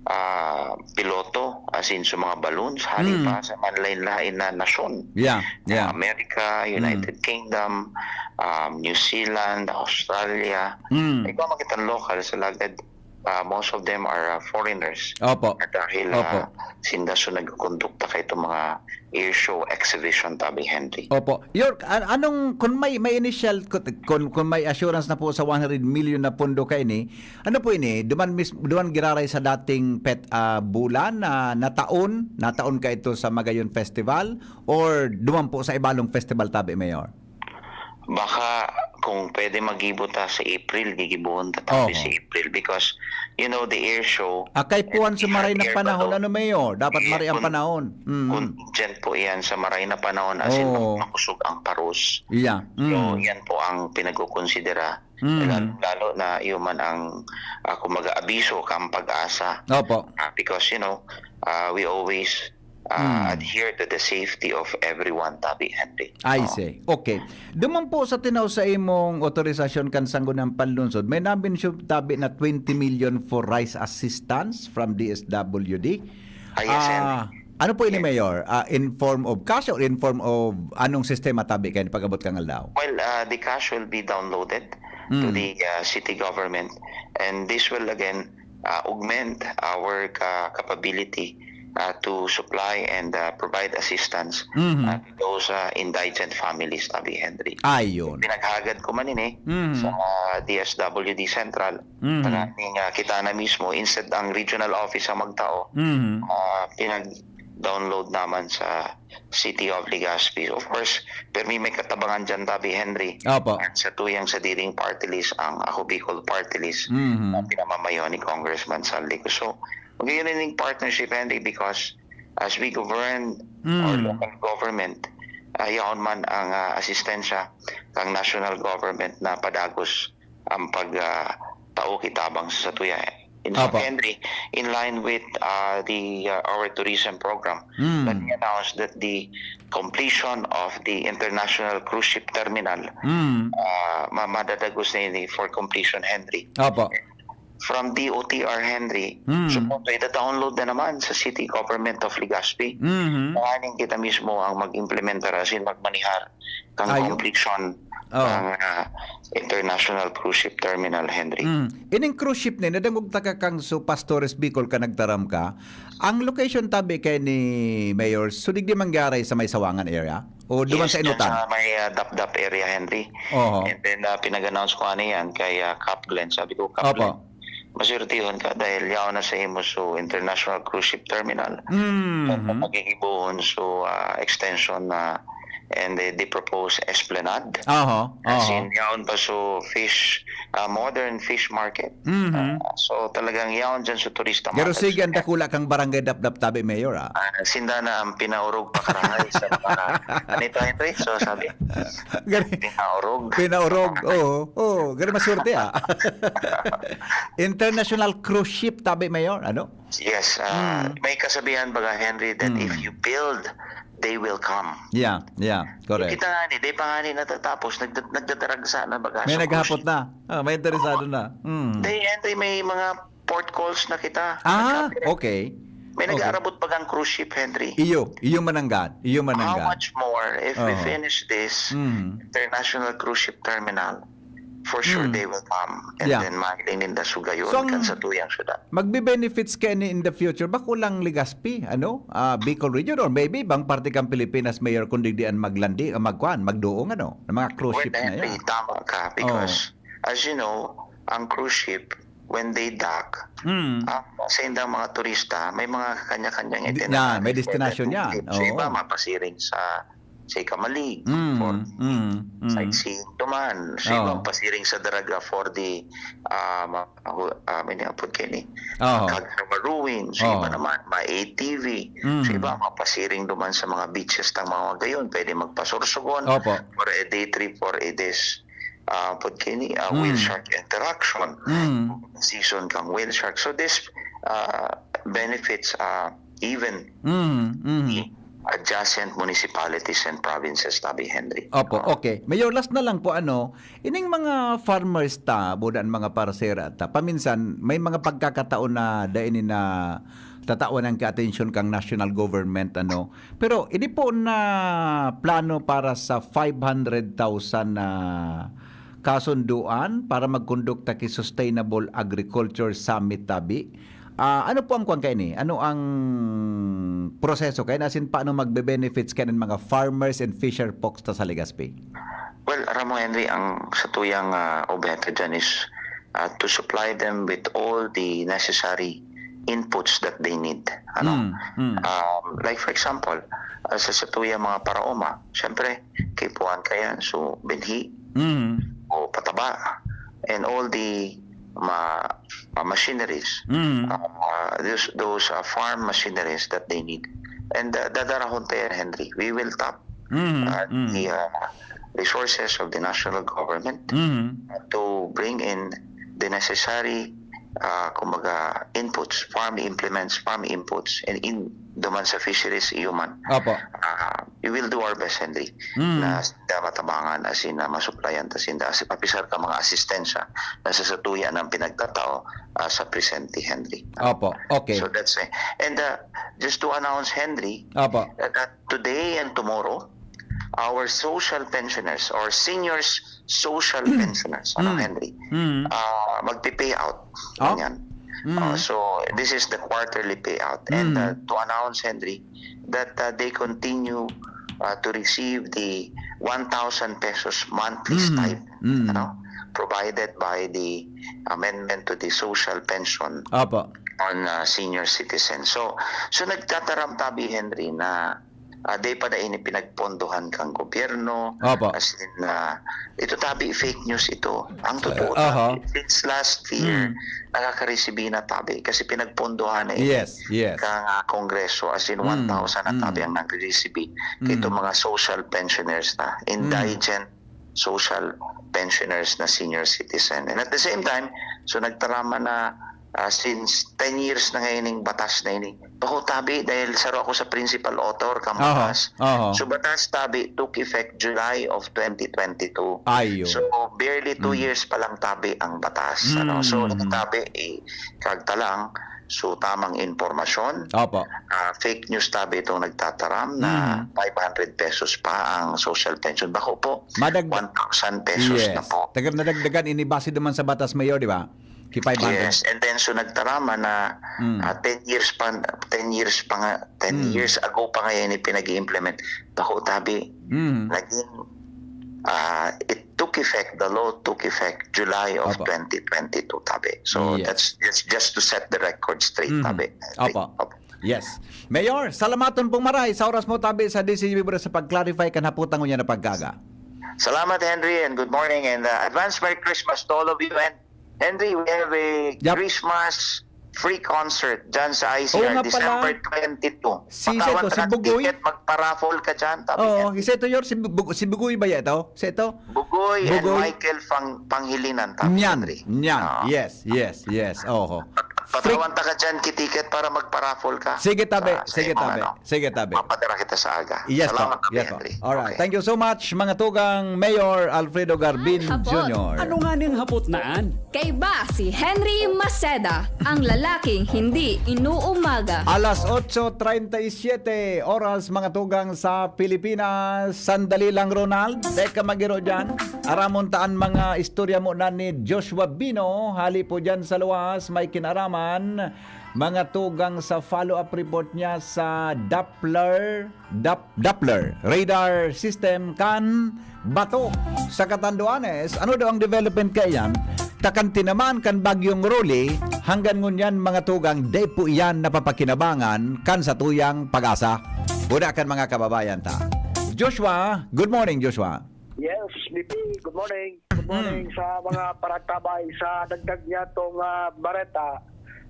ah, piloto, as in sa mga balloons, hali Mm. pa sa manlain-lain na nasyon. Yeah, yeah. America, United Kingdom, um, New Zealand, Australia. Mm. Ikaw makita local sa lagad, ah, most of them are ah, foreigners. Opo. At dahil Opo. ah, sinda so nagkukondukta kay itong mga air show exhibition, tabi Henry. Opo. York, an- anong, kung may, may initial, kung, kung may assurance na po sa one hundred million na pondo kaini, ano po ini? Duman, mis, duman giraray sa dating pet ah, bulan na, na taon, na taon ka ito sa Magayon Festival, or duman po sa ibalong festival, tabi, Mayor? Baka kung pwede magibo ta sa April, gigibohon ta tabi Oho. sa April because, you know, the air show, Akay puwan sa we maray have na air panahon, balloon. ano, Mayor? Dapat Yeah, maray ang kun- panahon. Mm. Contingent po iyan sa maray na panahon, as in Oo. makusog ang paros. Yeah. So, Mm. yan po ang pinagkukonsidera. Mm. Lalo, lalo na yun man ang, ah, kumbaga, abiso kang pag-asa. Opo. Ah, because, you know, ah, we always ah, Mm. adhere to the safety of everyone, tabi, Henry. I Oo. see. Okay. Duman po sa tinaw sa imong otorisasyon kan Sangguniang Panlunsod, may nabensyon tabi na twenty million for rice assistance from D S W D. Ah, yes, Henry. Ano po ini, Yes. Mayor? Ah, in form of cash or in form of anong sistema tabi kayo pag-abot kang aldaw? Well, uh, the cash will be downloaded to Mm. the uh, city government, and this will again uh, augment our uh, capability uh, to supply and uh, provide assistance Mhm. uh, to those uh, indigent families, tabi, Henry. Ayun. Pinaghagad ko man ini Mhm. sa uh, D S W D Central, Mhm. sa ating uh, kita na mismo, instead ang regional office ang magtao, Mhm. uh, pinag-download naman sa City of Legazpi. Of course, permi may katabangan dyan, tabi, Henry. Opo. At sa tuyang sadiring party list, ang Ako Bicol Party List, Mhm. na pinamamayo ni Congressman Saldico. So, magayon ning partnership, Henry, because as we govern Mm. our local government, uh, yaon man ang uh, asistensya kang national government na padagos ang pag uh, tao kitabang sa satuya. In fact, Opo. Henry, in line with uh, the uh, our tourism program, Mm. let me announce that the completion of the international cruise ship terminal Mm. uh, ma- madadagos na ini for completion, Henry. Opo. From D O T R, Henry, Mm. so kung ito, download na naman sa City Government of Legazpi. Mhm. Tanganing kita mismo ang mag-implementar, as in magmanihar kang Ayo. completion Oh. ng uh, international cruise ship terminal, Henry. Mm. Ining cruise ship ni, nadangog taka kang so Pastores Bicol ka nagtaram ka. Ang location tabi kay ni Mayor, so digdi manggaray sa may Sawangan area? O duman Yes, sa dyan Inutan? Sa may uh, Dapdap area, Henry. Oho. And then uh, pinag-announce ko ano yan kay uh, Cap Glenn. Sabi ko, Cap Opo. Glenn, maswertehon ka dahil yaon na sa imo so international cruise ship terminal. Mm. Magigibohon so uh, extension na and the, the proposed esplanade. Oho. As Oho. in, yaon pa so fish, uh, modern fish market. Mhm. Uh, so talagang yaon dyan sa turista Pero matters. sige, ang dakula kang barangay Dapdap tabi, Mayor, ah. Ah, sinda na ang pinaurog pakarahay sa mga kanito, Henry. So sabi, Gari, pinaurog. pinaurog. Oo. Oo. Gari maswerte, ah. International cruise ship tabi, Mayor. Ano? Yes, ah, Mm. may kasabihan baga, Henry, that Mm. if you build, they will come. Yeah, yeah. Correct. Kita nga ni, di pa nga ni natatapos, nagda- nagdadaragsa na baga May sa naghapot cruise. Na. Ah, may interesado na. Mm. Di, Henry, may mga port calls na kita. Ah, Nagkapira- okay. May Okay. nag-aarabot bagang cruise ship, Henry. Iyo, iyo mananggad, iyo How mananggad. much more if we Oo. finish this Mhm. international cruise ship terminal? For sure Mm. they will come. And Yeah. then mahiling ninda sugayon So, ang kan sa tuyang syudad. magbe-benefits kaya ni in the future, bako lang Legazpi, ano? Ah, Bicol region or maybe ibang parte kan Pilipinas, Mayor, kung digdi an maglandi, ah, magkuan, magduong, ano, ng mga cruise Well, ship na Henry, yan. tama ka Oo. because, as you know, ang cruise ship, when they dock, Mm. ang sa indang mga turista, may mga kanya-kanyang Di- itinerary yan, may for the destination two yan. trips. Sa iba, Oo. mapasiring sa, sa Ikamalig, Mm, for mm, mm. sightseeing duman. Sa iba, Oo. pasiring sa Daraga for the, ah, ma-, ah, ah, may niapod kayo ni, Oo. Kaganawa Ruins. Sa iba Oo. naman, ma-A T V. Mm. Sa iba, mapasiring duman sa mga beaches ng mga gayon. Pwede magpasursugon Opo. for a day trip, for a days, ah, pod kayo ni, ah, whale Mm. shark interaction. Mm. Season kang whale shark. So this, ah, benefits, ah, even Mm, mm. the adjacent municipalities and provinces, tabi, Henry. Opo, Ah. okay. Mayor, last na lang po, ano, ining mga farmers ta, buda ang mga parsera ta, paminsan may mga pagkakataon na dai ni na tatawan ang atensyon kang national government, ano. Pero ini po na plano para sa five hundred thousand na kasunduan para magkondukta ki Sustainable Agriculture Summit, tabi. Ah, ano po ang kwan kaini? Ano ang proseso kaini? As in, paano magbe-benefits kaini mga farmers and fisher folks ta sa Legazpi? Well, aram mo, Henry, ang sa tuyang, ah, obheto dyan is, ah, to supply them with all the necessary inputs that they need. Ano? Mm, mm. Um, like, for example, ah, sa, sa tuyang mga paraoma, syempre, kipuan kayan, so, binhi, Mm. o pataba, and all the ma-, ma-, machineries, Mm. uh, those, those, uh, farm machineries that they need. And, uh, dadarahon ta yan, Henry. We will tap, Mm, uh, mm. the, uh, resources of the national government Mm. to bring in the necessary, uh, kumbaga, inputs, farm implements, farm inputs, and in duman sa fisheries, iyo man. Opo. Ah, we will do our best, Henry, Mm. na sinda matabangan, as in, na masuplayan ta sinda, as, apisar ka mga asistensya na sa satuya ng pinagtatao, ah, sa presente, Henry. Opo, okay. So that's it. And, uh, just to announce, Henry, Opo. that, that today and tomorrow, our social pensioners or seniors social Mm. pensioners, ano, Mm. Henry, Mm. ah, magpi-pay out. Oh? Ganyan. Mm. Ah, so, this is the quarterly payout. And, Mm. uh, to announce, Henry, that, uh, they continue, uh, to receive the one thousand pesos monthly Mm. stipend, Mm. ano, provided by the amendment to the social pension Opo. on, uh, senior citizens. So, so nagtataram tabi, Henry, na, ah, di pa na ini pinagpondohan kang gobyerno. Opo. As in, ah, ito tabi, fake news ito. Ang totoo, Ah, aha. tabi, since last year, Mm. nakakaresibi na tabi kasi pinagpondohan na ini Yes, yes. kang, ah, Kongreso. As in, Mm, one thousand na tabi mm. ang nagre-resibi Mm. kay itong mga social pensioners na, Mm. indigent social pensioners na senior citizen. And at the same time, so nagtarama na, ah, since ten years na ngayon yung batas na ini. Bako tabi, dahil saro ako sa principal author kang Aha, batas. aha. So, batas tabi took effect July of twenty twenty-two. Ayo. So, barely two Mm. years pa lang tabi ang batas. Ano? So, Mm. tabi, eh, kagta lang. So, tamang impormasyon. Opo. Ah, fake news tabi itong nagtataram na Mm. five hundred pesos pa ang social pension. Bako po, Madag- one thousand pesos Yes. na po. Taga-, nadagdagan, ini base naman sa batas, Mayor, di ba? Ki five hundred. Yes, and then so nagtarama na, Mm. ah, ten years pa, ten years pa nga, ten Mm. years ago pa ngayon ipinag-i-implement. Bako tabi, Mm. naging, ah, it took effect, the law took effect July of Opo. twenty twenty-two, tabi. So, Yes. that's, that's just to set the record straight, Mhm. tabi. Opo. Opo. Yes. Mayor, salamaton pong maray sa oras mo, tabi, sa D C G Bibra sa pag-clarify kan haputang ngunyan na pagkaga. Salamat, Henry, and good morning, and, uh, advance Merry Christmas to all of you, and Henry, we have a Yep. Christmas free concert dyan sa Oo I C R, nga pala. December twenty-two. Si Patawan Seto, ka si ng Bugoy? ticket, magpa-raffle ka dyan, tabi Oo, niya. si Seto Yor, si Bu-, si Bugoy ba yan ito? Seto? Bugoy and Bugoy. Michael Pang-, Panghilinan, tabi Nyan, Henry. nyan. Oo. Yes, yes, yes. Oho. Patawan ta ka dyan ki ticket para magpa-raffle ka. Sige, tabi. Sa, sa Sige, imong tabi. ano. Sige, tabi. Mapadara kita sa aga. Yes, Salamat, po. Yes, po. Henry. Alright. Okay. Thank you so much, mga tugang Mayor Alfredo Garbin Hapon. Junior. Ano nga ning hapot na an? Kaiba si Henry Maceda, ang lalaking hindi inuumaga. Alas otso treinta y siete oras, mga tugang sa Pilipinas. Sandali lang, Ronald. Teka, magiro dyan. Aramon ta an mga istorya mo na ni Joshua Bino. Hali po dyan sa luwas, may kinaraman. Mga tugang sa follow-up report niya sa Doppler, Dap, Doppler radar system kan bato sa Catanduanes. Ano daw ang development kaiyan? Ta kan tinamaan kan Bagyong Rolly, hanggang ngunyan, mga tugang, dai po iyan napapakinabangan kan satuyang pag-asa. Una kan mga kababayan ta. Joshua, good morning, Joshua. Yes, B P, good morning. Good morning sa mga paragtabay. Sa dagdag niya tong ah, bareta,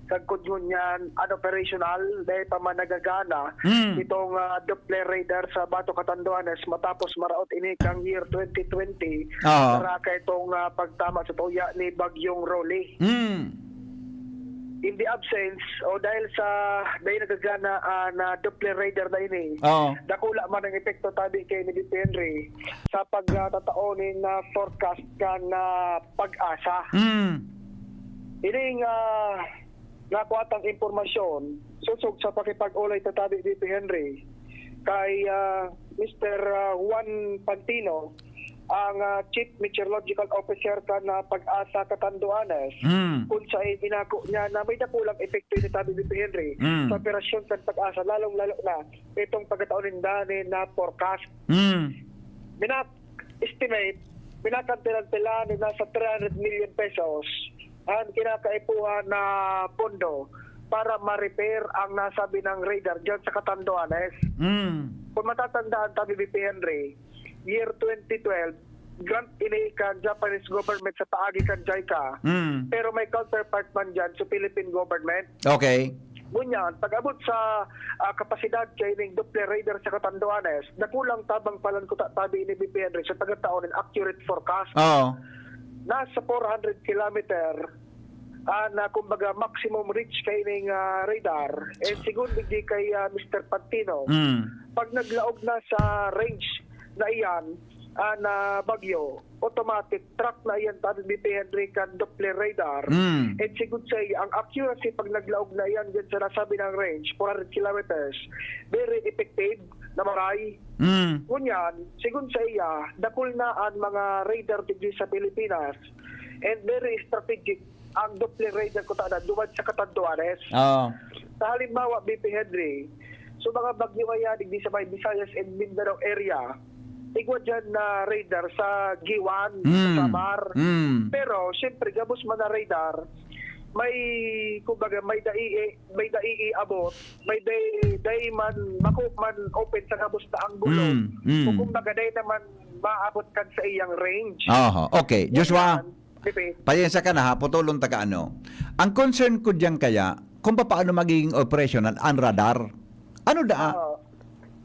sagkod ngunyan, unoperational, dahil pa man nagagana Mm. itong ah, Doppler radar sa Bato Catanduanes matapos maraot ini kang year twenty twenty, Oo. para kay itong ah, pagtama sa tuya ni Bagyong Rolly. Mm. In the absence, o dahil sa dahil nagagana ah, na Doppler radar na ini, Oo. dakula man ang epekto tabi kay ni B P Henry sa pagtatao nin ah, forecast kan ah, pag-asa. Mm. Ining ah, nakuha tang impormasyon, susog sa pakipag-ulay ta tabi, B P Henry, kay ah, Mister ah, Juan Pantino, ang ah, Chief Meteorological Officer kan ah, Pag-asa Catanduanes, Mm. kung sa inako niya na may dakulang epekto ini tabi, B P Henry, Mm. sa operasyon kan Pag-asa, lalong-lalo na itong pagkataon ninda ni na forecast. Mm. Minak-estimate, minakantilan sila na nasa three hundred million pesos ang kinakaipuhan na pondo para ma-repair ang nasabi ng radar dyan sa Catanduanes. Mm. Kung matatandaan tabi, B P Henry, year twenty twelve, grant ini kan Japanese government sa paagi kan JICA. Mm. Pero may counterpart man dyan sa Philippine government. Okay. Ngunyan, pag-abot sa ah, kapasidad kay ning Doppler radar sa Catanduanes, nakulang tabang palan kuta tabi ni B P Henry sa pagkataon ng accurate forecast. Oo. Nasa four hundred kilometer ah, na kumbaga maximum reach kay ning ah, radar. And sigun digdi kay ah, Mister Pantino, Mm. pag naglaog na sa range na iyan ah, na bagyo, automatic track na iyan tabi B P Henry kan Doppler radar. Mm. And sigun sa iya, ang accuracy pag naglaog na iyan dyan sa nasabi ng range, four hundred kilometers, very effective na maray. Mm. Ngunyan, sigun sa iya, dakul na ang mga radar digdi sa Pilipinas and very strategic ang Doppler radar kuta na duman sa Catanduanes. Oo. Sa halimbawa, B P Henry, so mga bagyo kaya digdi sa may Visayas and Mindanao area, igwa dyan na radar sa Guiuan, sa Mm. Samar. Mm. Pero, siyempre, gabos man na radar, may, kumbaga, may dai, may dai abot, may dai, dai man, mako man open sa gabos na anggulo. Mm, mm. So, kumbaga, dai naman maabot kan sa iyang range. Oho. Okay. Joshua, Yan, Pipi. Pasensya ka na ha, putulon ta ka ano. Ang concern ko diyan kaya, kung paano magiging operational ang radar. Ano da? Oo.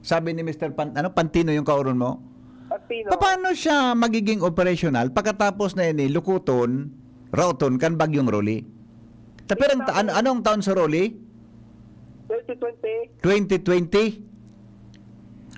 Sabi ni Mister Pan, ano, Pantino yung kauron mo? Pantino. Paano siya magiging operational pagkatapos na ini lukuton, raoton kan Bagyong Rolly? Tapirang ta, an, anong taon sa Rolly? Twenty twenty. Twenty twenty?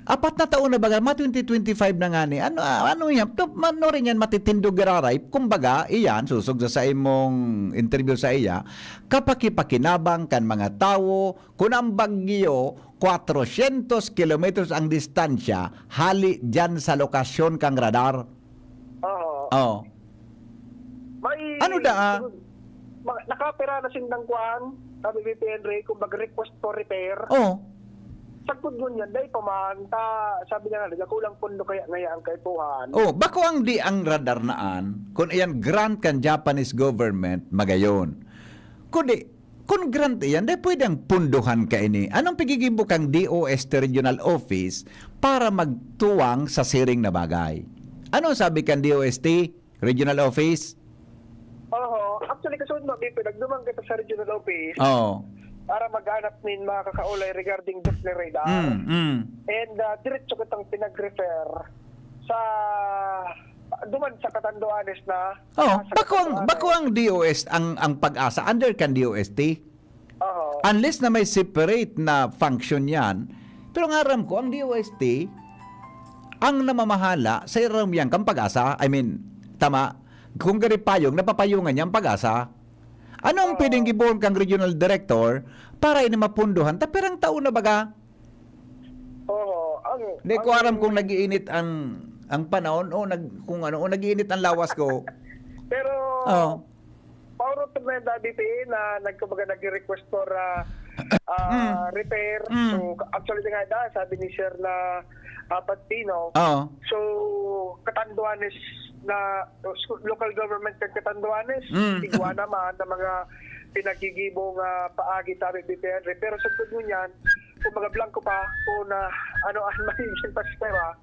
Apat na taon na baga, ma twenty twenty-five na nga ni. Ano, ah, ano yan? To, ano rin yan, matitindog giraray. Kumbaga, iyan, susog sa, sa imong interview sa iya, kapakipakinabang kan mga tawo, kun ang bagyo, quatrocientos kilometers ang distansya, hali dyan sa lokasyon kang radar. Oo. Oh. May, Ano da, ah? Mga, nakapira na sindang kuan, sabi ni Henry, kung mag-request for repair. Oh. Sagkod ngunyan, dai pa man, ta, sabi niya nga, nagkakulang pondo kaya ngaya ang kaipuhan. Oh, bako ang di ang radar naan, kung iyan grant kan Japanese government, magayon. Kundi, kung grant iyan, dai pwede ang punduhan ka ini. Anong pigigibok ang D O S T Regional Office para magtuwang sa siring na bagay? Ano sabi kan D O S T Regional Office? Oo. Actually, kasunod mo, Bipi, nagdumang kita sa regional office Oh. para maghanap nin mga kakaulay regarding Doppler radar. Mm, mm. And uh, diretso kitang pinag-refer sa duman sa Catanduanes na Oh, sa bako ang, Catanduanes. Bako ang D O S, ang, ang PAGASA, under kan D O S T. Oo. Unless na may separate na function yan. Pero ang aram ko, ang D O S T, ang namamahala sa irarom yan kan PAGASA. I mean, tama, kung gari payong, napapayungan niya ang PAGASA. Ano ang Oo. Pwedeng gibohon kang regional director para ini mapunduhan? Ta pirang taon na baga? Oo. Ang, Hindi ang, ko aram kung nag-iinit ang, ang panahon o nag, kung ano, o nag-iinit ang lawas ko. Pero, Oh. paurot na yung dati na nagkumbaga nag-request for ah, ah, Mm. repair. Mm. So, actually nga da, sabi ni Sir na uh, Patino, Oo. so, Catanduanes na, local government ng Catanduanes, Mm. igwa naman na mga pinaggigibo nga paagi sabi ni Henry. Pero sugod ngunyan, kung mga blanco pa, kung na, ano ang magiging pastera,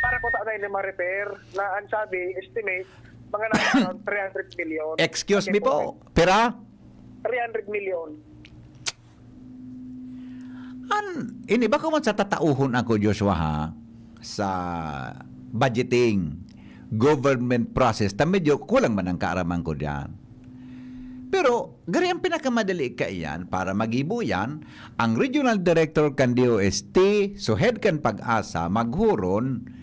para ko na yung ma-repair, na ang sabi, estimate, mga nasa around three hundred million. Excuse me Okay po, pira? Three hundred million. An, ini ba kung man sa tatauhon ako, Joshua, ha? Sa budgeting, government process, ta medyo kulang man ang kaaraman ko diyan. Pero, gari ang pinakamadali kaiyan para magibo yan, ang regional director kan D O S T, so head kan PAGASA, maghuron,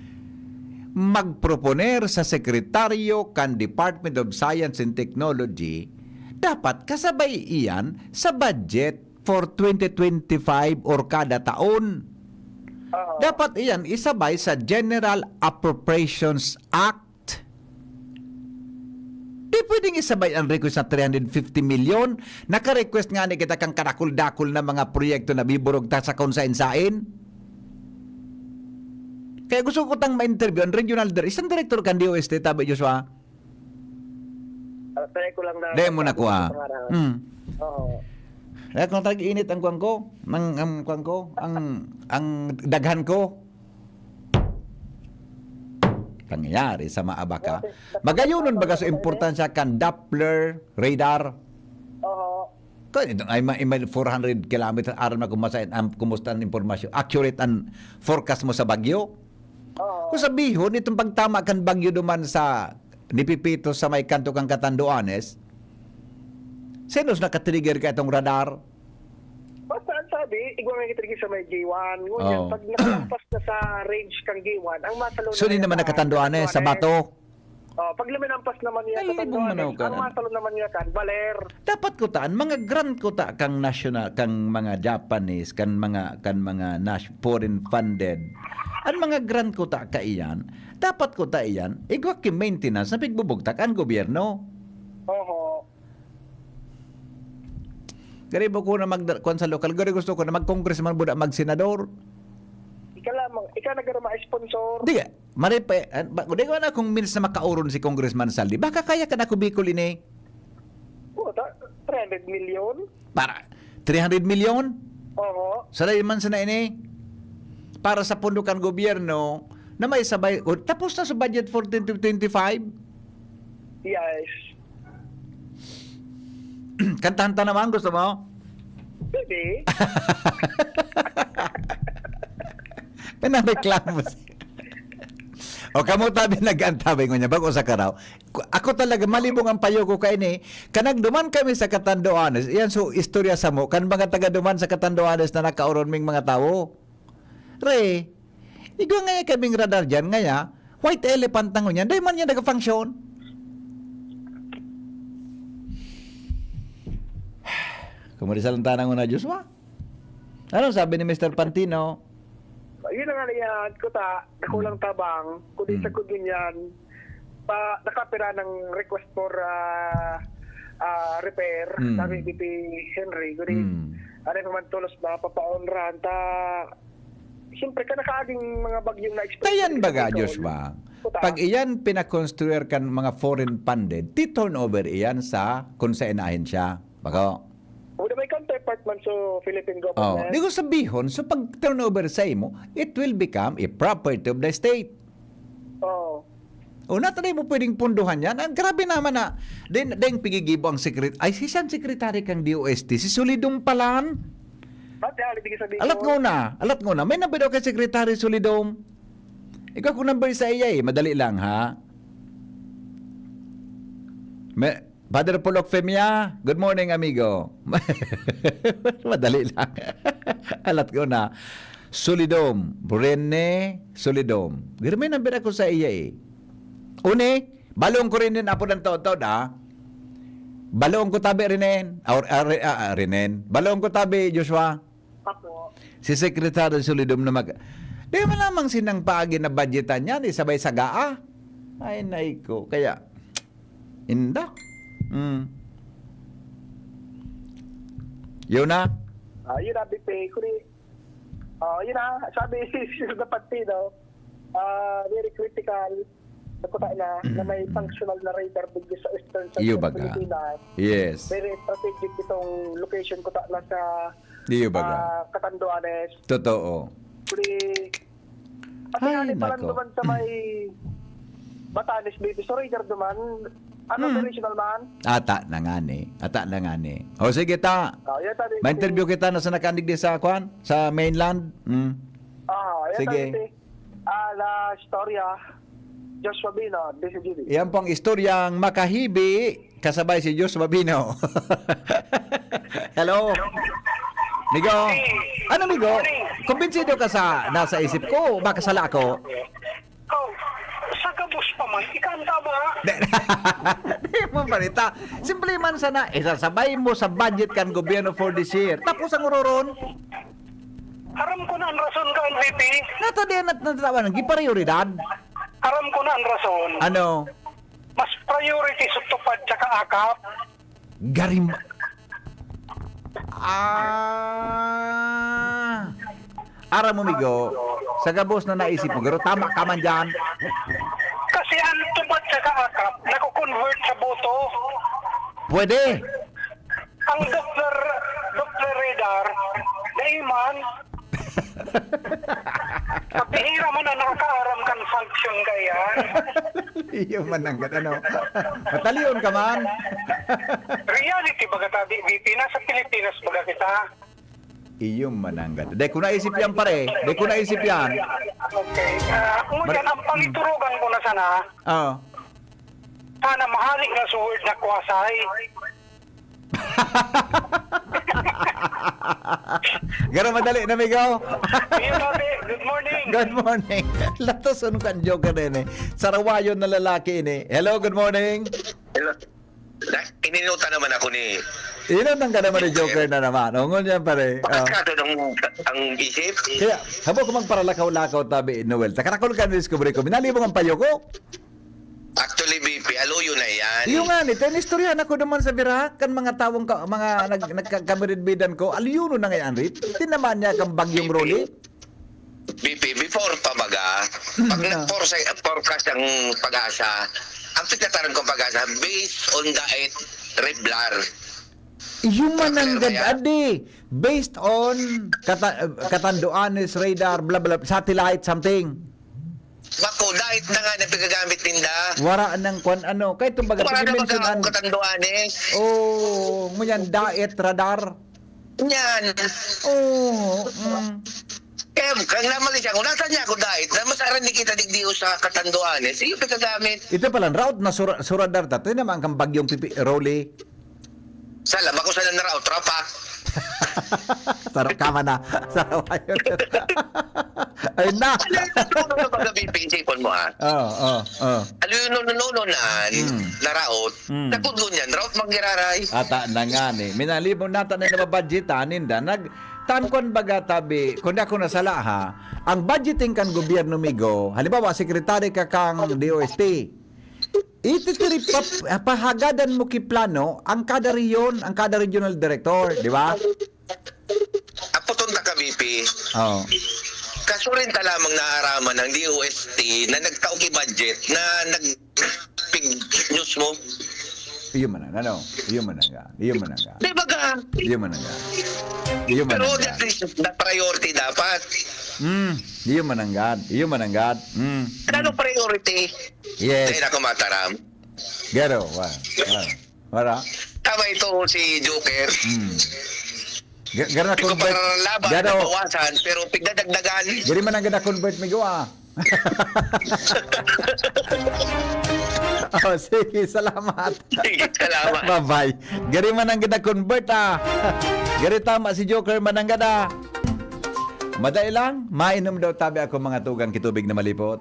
magproponer sa sekretaryo kan Department of Science and Technology, dapat kasabay iyan sa budget for twenty twenty-five or kada taon. Oo. Dapat iyan isabay sa General Appropriations Act. Di pwedeng isabay ang request na three hundred fifty million. Naka-request nga ni kita kang kadakul-dakul na mga proyekto na biburog ta sa kung sain-sain. Kaya gusto ko tang ma-interview ang regional dir-, isang director kan D O S T, tabi Joshua. Ah, try ko lang na Dahil mo na kuha. Pangarap. Hmm. Oo. Kaya kung tag-init ang kuwan ko, ang, ang kuwan ko, ang, ang daghan ko, pangyayari sa maabaka. Magayonon baga sa importansya kan Doppler radar? Oo. Kaya ito, ay, may, may four hundred kilometers, aram na kung masa-, ang, kumusta ang impormasyon. Accurate ang forecast mo sa bagyo. Oo. Kung sabihon, itong pagtama kan bagyo duman sa Nipipito sa may kanto kan Catanduanes, sinos nakatrigger ka itong radar? Basta ang sabi, igwa nga kitrigger sa may G one. Ngunyan, Oo. Pag nakalampas na sa range kang G one, ang masalon So, di naman nakatanduan eh, sa bato. Oh, pag luminampas naman niya Ay, sa hindi Tanduanes, manaw ka ang na. Masalon naman niya kan, Baler. Dapat kutaan, mga grant kuta kang national, kang mga Japanese, kan mga, kan mga nas-, foreign funded. Ang mga grant kuta kaiyan, dapat kuta iyan, igwa ki maintenance na pigbubugtak ang gobyerno. Oho. Gari mo ko na mag-, kwan sa lokal, gari gusto ko na mag-congressman buda, mag-senador. Ika lamang, ika nagarama sponsor. Di ka, mare pa, ah, ba, di ko na kung minsan makauron si Congressman Saldi. Baka kaya ka na kubikol ini. Puta, three hundred million? Para, three hundred million? Oho. Sa man sana ini, para sa pondo kan gobyerno, na may sabay, o, tapos na sa budget fourteen to twenty-five. Yes. Kantahan ta naman, gusto mo? Pwede. Pinareklamo si O kamo tabi nag-antabay ko niya, bago sa karaw. Ku-, ako talaga, malibong ang payo ko kaini. Kanagduman kami sa Catanduanes. Iyan so istorya sa mo. Kan mga taga duman sa Catanduanes na nakauron ming mga tawo. Re, igwa ngaya kaming radar dyan, ngaya, white elephant na ngunyan. Dahil man niya nag-function. Kumurisal ang tanang una, Joshua. Ano sabi ni Mister Pantino? Yun na nga niya, kuta, nakulang tabang, kundi Mm. sa kudunyan, pa, nakapira ng request for ah, ah, repair, Mm. sabi ni P. Henry, kundi, Mm. ano naman tulos ba, papaonrahan, ta, siyempre, ka nakaaging mga bagyong na-experience. Kayan baga, Ito, Joshua? Kuta. Pag iyan pinakonstruir kan mga foreign funded, ti-turnover iyan sa kung sa inahin siya. Bako? Wala may counterpart man sa Philippine Oh, government. di ko sabihon, so pag turnover sa imo, it will become a property of the state. Oh. O, natanay mo pwedeng punduhan yan? Ang grabe naman na, din, din pigigibo ang secret-, ay, si siyang secretary kang D O S T, si Solidong Palan. Ba't yan? Ibig sabihin Alat ko, nguna, alat nguna. May number daw kay Secretary Solidong. Ikaw kung number sa iya eh, madali lang ha. Me-, Father Pulok Femia, good morning, amigo. Madali lang. Alat ko na. Solidom, Rene Solidom. Girmay nang ako sa iya eh. Uni, balong ko rin din apo ng taon-taon, ah. Balong ko tabi, Renen. Or, ah, Re-, ah, ah, Renen. Balong ko tabi, Joshua. Apo. Si Secretary Solidom na mag-, di mo lamang sinang paagi na budgetan yan, isabay sa gaa. Ay, nay ko. Kaya, inda. Mm. Yun na. Ah, yun na, Bipe. Kuri, ah, yun na, sabi, dapat, no? Ah, very critical na kuta na, na may Mm. functional na radar digdi sa Eastern Iyo Central baga. Pilipinas. Yes. Very strategic itong location kuta na sa, Iyo baga. ah, Catanduanes. Totoo. Kuri, pati Ay, nga ni nako. Palanduman sa may Batanes, maybe. So, radar duman. Ano, Hmm. May regional man? Ata na nga ni. Ata na nga ni. O, sige, ta. Ah, yan, sabi ko, Ma-interview kita na sa nakaandig di sa, kwan? Sa mainland? Mm. Ah, yan, Sige. sabi ko, ah, la Historia, Joshua Bino, D C G B. Yan po ang istoryang makahibi, kasabay si Joshua Bino. Hello? Migo? Ano, Migo? Kumbinsido ka sa nasa isip ko? Baka sala ako? Oh, sa gabos pa man, ika ang tama. Di, di mo balita. Simple man sana, isasabay mo sa budget kan gobyerno for this year. Tapos ang uroron? Aram ko na ang rason ka, N V P. Nato di na natatawan, giprioridad. Aram ko na ang rason. Ano? Mas priority sa tupad tsaka akap. Garim-, ah. Aram mo, Migo, sa gabos na naisip mo, pero tama ka man dyan. Kasi ang tupad tsaka akap, nako-convert sa boto. Pwede. Ang Doppler, Doppler radar, daiman, Sa bihira man ang nakakaaram kan function kaiyan. Iyo man ang gad-, ano. Matalion ka man. Reality baga tabi, V P. Nasa Pilipinas baga kita. Iyo man ang gad-, di ko naisip yan, pare. Di ko naisip yan. Okay. Ah, ngunyan, Mar- ang pangiturugan ko na sana, Oo. sana mahalik na sa word na kwasay. Garo madali na, migo. Iyo, Tabi. Good morning. Good morning. Latos, ano kan joker na yun eh. Sarawayon na lalaki ini. Hello, good morning. Hello. Na, ininutan naman ako ni Inutang ka naman ni Joker na naman. O, ngunyan, pare. Bakas Oh. ka doon ang, ang isip. Kaya, habo ko magparalakaw-lakaw, tabi, Noel. Takarakol ka, diskubre ko. Minalibong ang payo ko. Actually, V P, aluyo na yan. Iyo nga, ni, tinistoryahan ako naman sa biraha, kan mga tawong ka, mga nag-, nagkakamiridbidan ko, aluyo na nga yan, Rit. Tinamaan niya kang bagyong V P. Rolly. V P, before pa baga, pag Ah. nag-forsa-, forecast ang PAGASA, ang pagtataram kong PAGASA, based on diet regular. Iyo man ang Clear ba yan? gad-, adi. Based on kata-, katanduanes, radar, bla, bla, satellite, something. Bako, diet na nga na pagagamit ninda. Wara nang kwan, ano. Kaya itong baga, Wala na pag-mention baga an- akong katanduanes. Oo, ngunyan, diet, radar. Yan. Oo, mm. Kaya, kaya namali siya, kung nasan niya ako diet, na mas aran ni kita digdi o sa katanduanes, iyo pagagamit. Ito pala, route na sura-, suradar ta. Ito naman kang bagyong pipi-, Rolly. Sala, bako sala na raw, tropa. Sarap ka man, ah. Sarap kayo. Ayun na. Ano yung tatlo na paggabi, pinsipon mo, ha? Oo, oo, oo. Ano yung nunununan, Hmm. naraot, Hmm. nagkudlo niyan, raot manggiraray. Ata na nga ni. Minalibon nata na nababadgetan, ninda. Nag-, tan kon baga tabi, kung di ako nasala, ha, ang budgeting kan gobyerno, migo, halimbawa, sekretary ka kang D O S T, Ititiri pa, pahagadan mo ki plano ang kada rehiyon, ang kada regional director, di ba? Aputon ta ka, V P. Oo. Kasurin ta lamang naaraman ng D O S T na nagtao ki budget na nag-, pig news mo. Iyo man ang, ano? Iyo man ang, iyo man ang. Di ba ka? Iyo man ang. Iyo man Pero ang. that is the priority dapat. Mm, iyo man ang. Iyo man ang. Mm. Ano priority? Yes. Dahil ako mataram. Garo, wa, wa, wala. Tama ito si Joker. Hmm. Ga-, garo na Hindi ko convert. Parang laban, Garo. Nabawasan, pero pigdadagdagan. Gari man ang gana convert, migo, ah. Oh, sige, salamat. Sige, salamat. Bye-bye. Gari man ang gina-convert, ah. Gari tama si Joker man ang gada. Madali lang, mainom daw tabi ako mga tugang kitubig na malipot.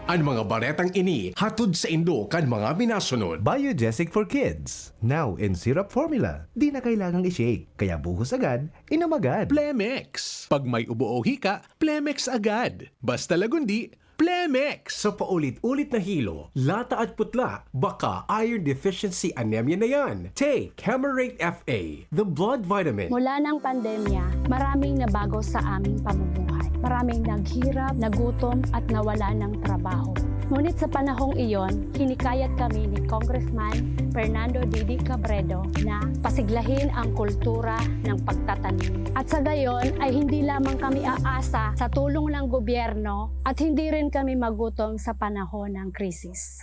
An mga baretang ini hatod saindo kan mga minasunod. Biogesic for Kids, now in syrup formula. Di na kailangang i-shake, kaya buhos agad, inom agad. Plemex. Pag may ubo o hika, Plemex agad. Basta lagundi, Plemex. Sa paulit-ulit na hilo, lata at putla, baka iron deficiency anemia na yan. Take Camerate F A, the blood vitamin. Mula ng pandemya, maraming nabago sa aming pamumuhay. Maraming naghirap, nagutom at nawala ng trabaho. Ngunit sa panahong iyon, hinikayat kami ni Congressman Fernando Didi Cabredo na pasiglahin ang kultura ng pagtatanim. At sa gayon ay hindi lamang kami aasa sa tulong ng gobyerno at hindi rin kami magutom sa panahon ng krisis.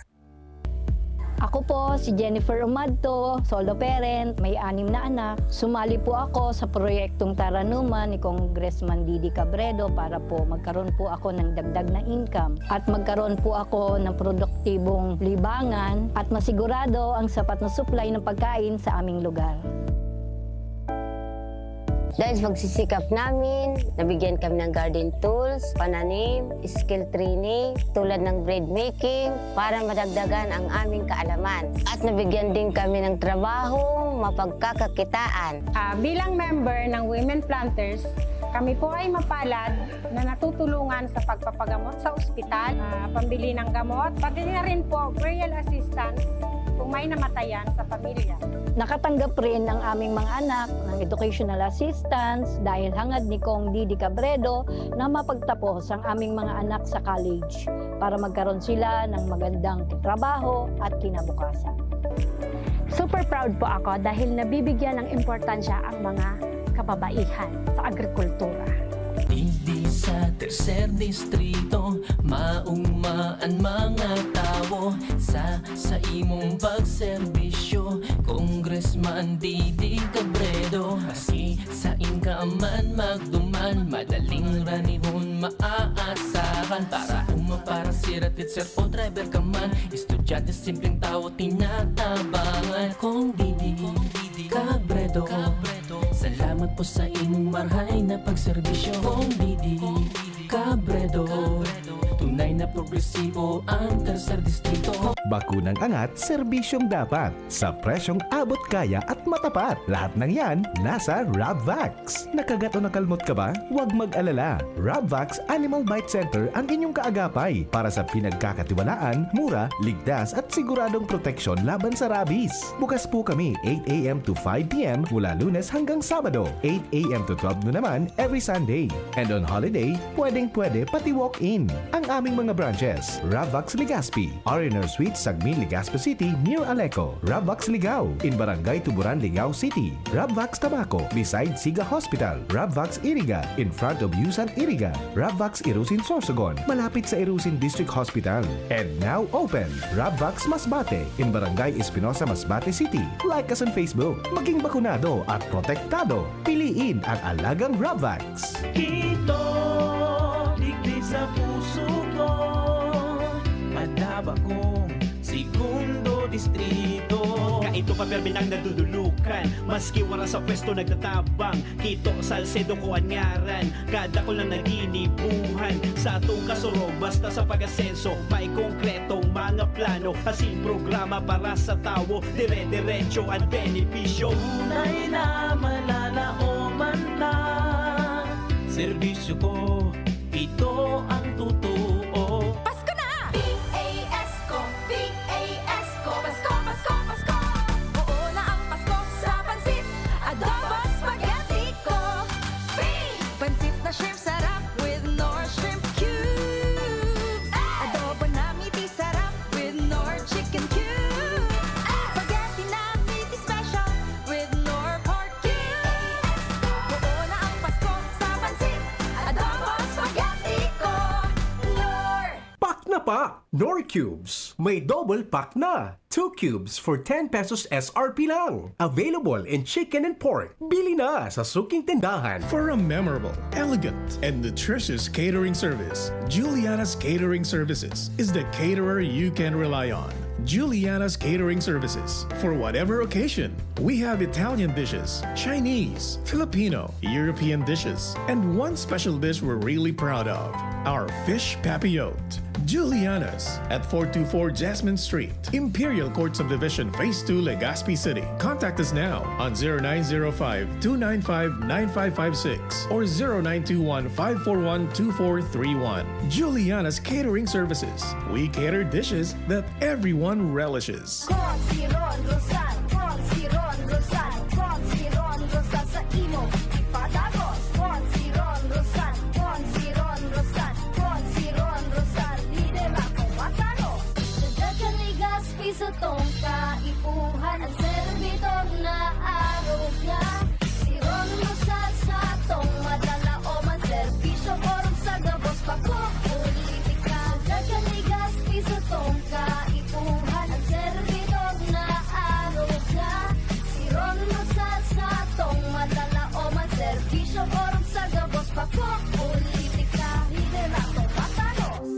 Ako po si Jennifer Umadto, solo parent, may anim na anak. Sumali po ako sa proyektong Taranuman ni Congressman Didi Cabredo para po magkaroon po ako ng dagdag na income at magkaroon po ako ng produktibong libangan at masigurado ang sapat na supply ng pagkain sa aming lugar. Dahil sa pagsisikap namin, nabigyan kami ng garden tools, pananim, skill training, tulad ng bread making, para madagdagan ang aming kaalaman. At nabigyan din kami ng trabahong mapagkakakitaan. Ah, bilang member ng Women Planters, kami po ay mapalad na natutulungan sa pagpapagamot sa ospital, ah, pambili ng gamot, pati na rin po burial assistance kung may namatayan sa pamilya. Nakatanggap rin ang aming mga anak ng educational assistance dahil hangad ni Cong Didi Cabredo na mapagtapos ang aming mga anak sa college para magkaroon sila ng magandang trabaho at kinabukasan. Super proud po ako dahil nabibigyan ng importansya ang mga kababaihan sa agrikultura. Digdi sa tercer distrito, mauma an mga tawo sa, sa imong pagserbisyo. Congressman Didi Cabredo, maski sain ka man magduman, madaling ranihon maaasahan. Para uma, para sira, teacher o driver ka man, estudyante, simpleng tawo, tinatabangan. Cong Didi Cabredo, salamat po sa imong marhay na pagserbisyo. Cong Didi Cabredo, tunay na progresibo ang tercer distrito. Bakunang angat, serbisyong dapat, sa presyong abot kaya at matapat. Lahat ng yan, nasa Rabvax. Nakagat o nakalmot ka ba? Huwag mag-alala. Rabvax Animal Bite Center ang inyong kaagapay para sa pinagkakatiwalaan, mura, ligtas at siguradong proteksyon laban sa rabies. Bukas po kami eight a.m. to five p.m. mula Lunes hanggang Sabado, eight a.m. to twelve noon naman every Sunday. And on holiday, pwedeng-pwede pati walk-in. Ang aming mga branches, Rabvax Legazpi, R and R Suite, Sagmin, Legazpi City, near Aleco, Rabvax Ligao, in Barangay Tuburan, Ligao City, Rabvax Tabaco, beside Siga Hospital, Rabvax Iriga, in front of Yusan Iriga, Rabvax Irusin Sorsogon, malapit sa Irusin District Hospital. And now open, Rabvax Masbate, in Barangay Espinosa, Masbate City. Like us on Facebook. Maging bakunado at protektado. Piliin ang alagang Rabvax. Kito, digdi sa puso ko, madaba kong segundo distrito. Kaito pa permi nang nadudulukan, maski wara sa pwesto nagtatabang. Kito Salcedo ko an ngaran, kadakul na naginibuhan. Sa atong kasurog, basta sa pag-asenso, may konkretong mga plano, asin programa para sa tawo, dire-diretso an benepisyo. Tunay na malalaoman ta, serbisyo ko, ito ang totoo. Pasko na! P A S ko, P A S ko, Pasko, Pasko, Pasko! Oo na ang Pasko sa pansit, adobo, spaghetti ko. P! Pansit na shrimp sarap with Knorr shrimp cubes. Adobo na miti sarap with Knorr chicken cubes. Spaghetti na miti special with Knorr pork cubes. Oo na ang Pasko sa pansit, adobo, spaghetti ko. Ah, Knorr Cubes. May double pack na. Two cubes for ten pesos S R P lang. Available in chicken and pork. Bili na sa suking tindahan. For a memorable, elegant, and nutritious catering service, Juliana's Catering Services is the caterer you can rely on. Juliana's Catering Services. For whatever occasion, we have Italian dishes, Chinese, Filipino, European dishes, and one special dish we're really proud of, our fish papillote. Juliana's at four two four Jasmine Street, Imperial Court Subdivision, Phase two, Legazpi City. Contact us now on zero nine zero five, two nine five, nine five five six or zero nine two one, five four one, two four three one. Juliana's Catering Services. We cater dishes that everyone relishes. Con si Ron Rosal, con si Ron Rosal, con si Ron Rosal sa imo ipadagos. Con si Ron Rosal, con si Ron Rosal, con si Ron Rosal, lidera ko matanos. Sa dagan ni Gaspi sa tong kaipuhan, ang servidor na arog niya. Si Ron Rosal sa tong madala o man serbisyo, orog sa gabos pa ko politika. Sa dagan ni Gaspi sa tong kaipuhan, ang servidor na arog niya. Si Ron Rosal sa tong madala o man serbisyo, orog sa gabos pa ko politika. Lidera ko matanos.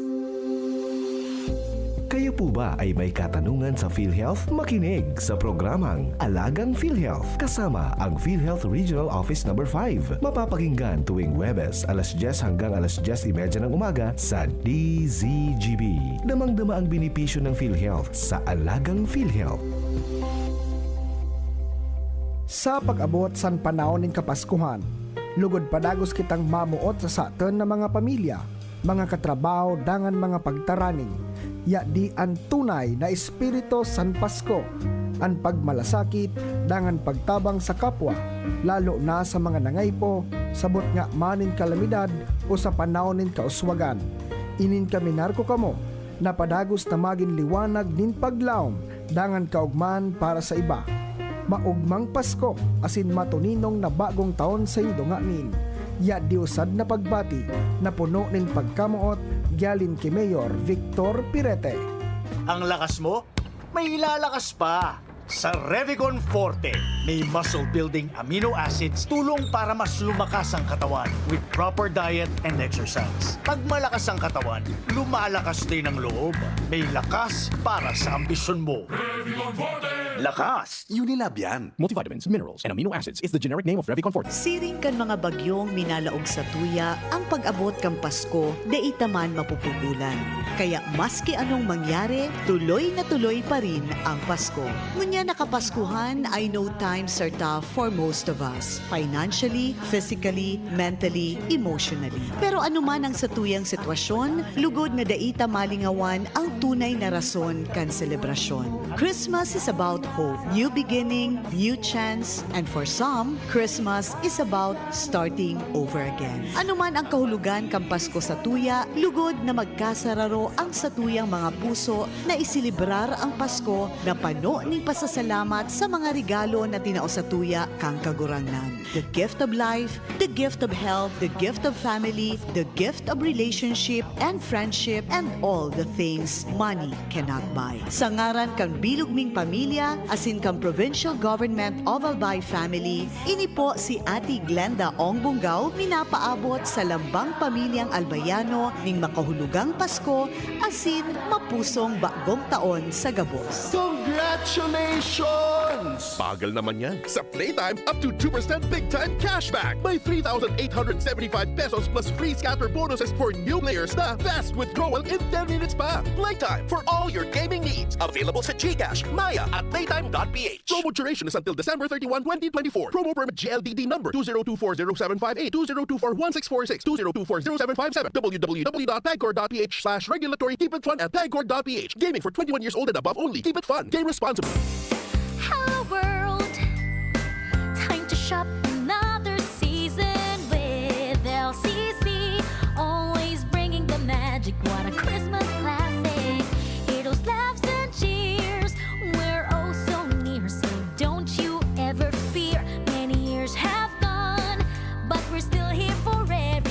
Kayo po ba ay may katanungan sa PhilHealth? Makinig sa programang Alagang PhilHealth kasama ang PhilHealth Regional Office Number five. Mapapakinggan tuwing Huwebes, alas dyes hanggang alas dyes y media ng umaga sa D Z G B. Damang-dama ang benepisyo ng PhilHealth sa Alagang PhilHealth. Sa pag-abot san panahon nin Kapaskuhan, lugod padagos kitang mamoot sa satun na mga pamilya, mga katrabaho dangan mga pagtaraning. Yadi an tunay na espiritu san Pasko, an pagmalasakit dangan pagtabang sa kapwa, lalo na sa mga nangaipo, sabot nga man nin kalamidad o sa panahon nin kauswagan. Iningkaminar ko kamo na padagos na magin liwanag nin paglaom dangan kaogmahan para sa iba. Maogmang Pasko asin matuninong na bagong taon saindo ngamin. Yadi usad na pagbati na puno nin pagkamoot gialin ki Mayor Victor Pirete. Ang lakas mo, may ilalakas pa! Sa Revicon Forte, may muscle-building amino acids, tulong para mas lumakas ang katawan with proper diet and exercise. Pag malakas ang katawan, lumalakas din ang loob. May lakas para sa ambisyon mo. Lakas! Unilab yan. Multivitamins, minerals, and amino acids is the generic name of Revicon Forte. Siring kan mga bagyong minalaog sa tuya, ang pag-abot kan Pasko, dai ta man mapupugolan. Kaya maski anong mangyari, tuloy na tuloy pa rin ang Pasko. Ngunyan na Kapaskuhan ay no times are tough for most of us, financially, physically, mentally, emotionally. Pero anuman ang satuyang sitwasyon, lugod na dai ta malingawan ang tunay na rason kan selebrasyon. Christmas is about hope, new beginning, new chance, and for some, Christmas is about starting over again. Anuman ang kahulogan kan Pasko sa tuya, lugod na magkasararo ang satuyang mga puso na iselebrar ang Pasko na pano nin pasasalamat sa mga regalo na tinao sa tuya kan Kagurangnan. The gift of life, the gift of health, the gift of family, the gift of relationship and friendship, and all the things money cannot buy. Sa ngaran kan bilog ming pamilya, asin kan Provincial Government of Albay family, ini po si Ate Glenda Ong Bungao, minapaabot sa lambang pamilyang Albayano ning makahulugang Pasko, asin mapusong bagong taon sa gabos. Congratulations! Bagal naman yan. Sa Playtime, up to two percent big time cashback. May three thousand eight hundred seventy-five pesos plus free scatter bonuses for new players na fast withdrawal in ten minutes pa. Playtime for all your gaming needs. Available sa GCash, Maya, at playtime dot P H. Promo duration is until December thirty-one, twenty twenty-four. Promo permit G L D D number two zero two four zero seven five eight, two zero two four one six four six, two zero two four zero seven five seven, W W W dot pagcor dot P H slash regulatory. Keep it fun at pagcor dot P H. Gaming for twenty-one years old and above only. Keep it fun. Game responsibly. Hello world! Time to shop another season with L C C. Always bringing the magic. What a Christmas classic. Hear those laughs and cheers. We're oh so near, so don't you ever fear. Many years have gone, but we're still here for everyone.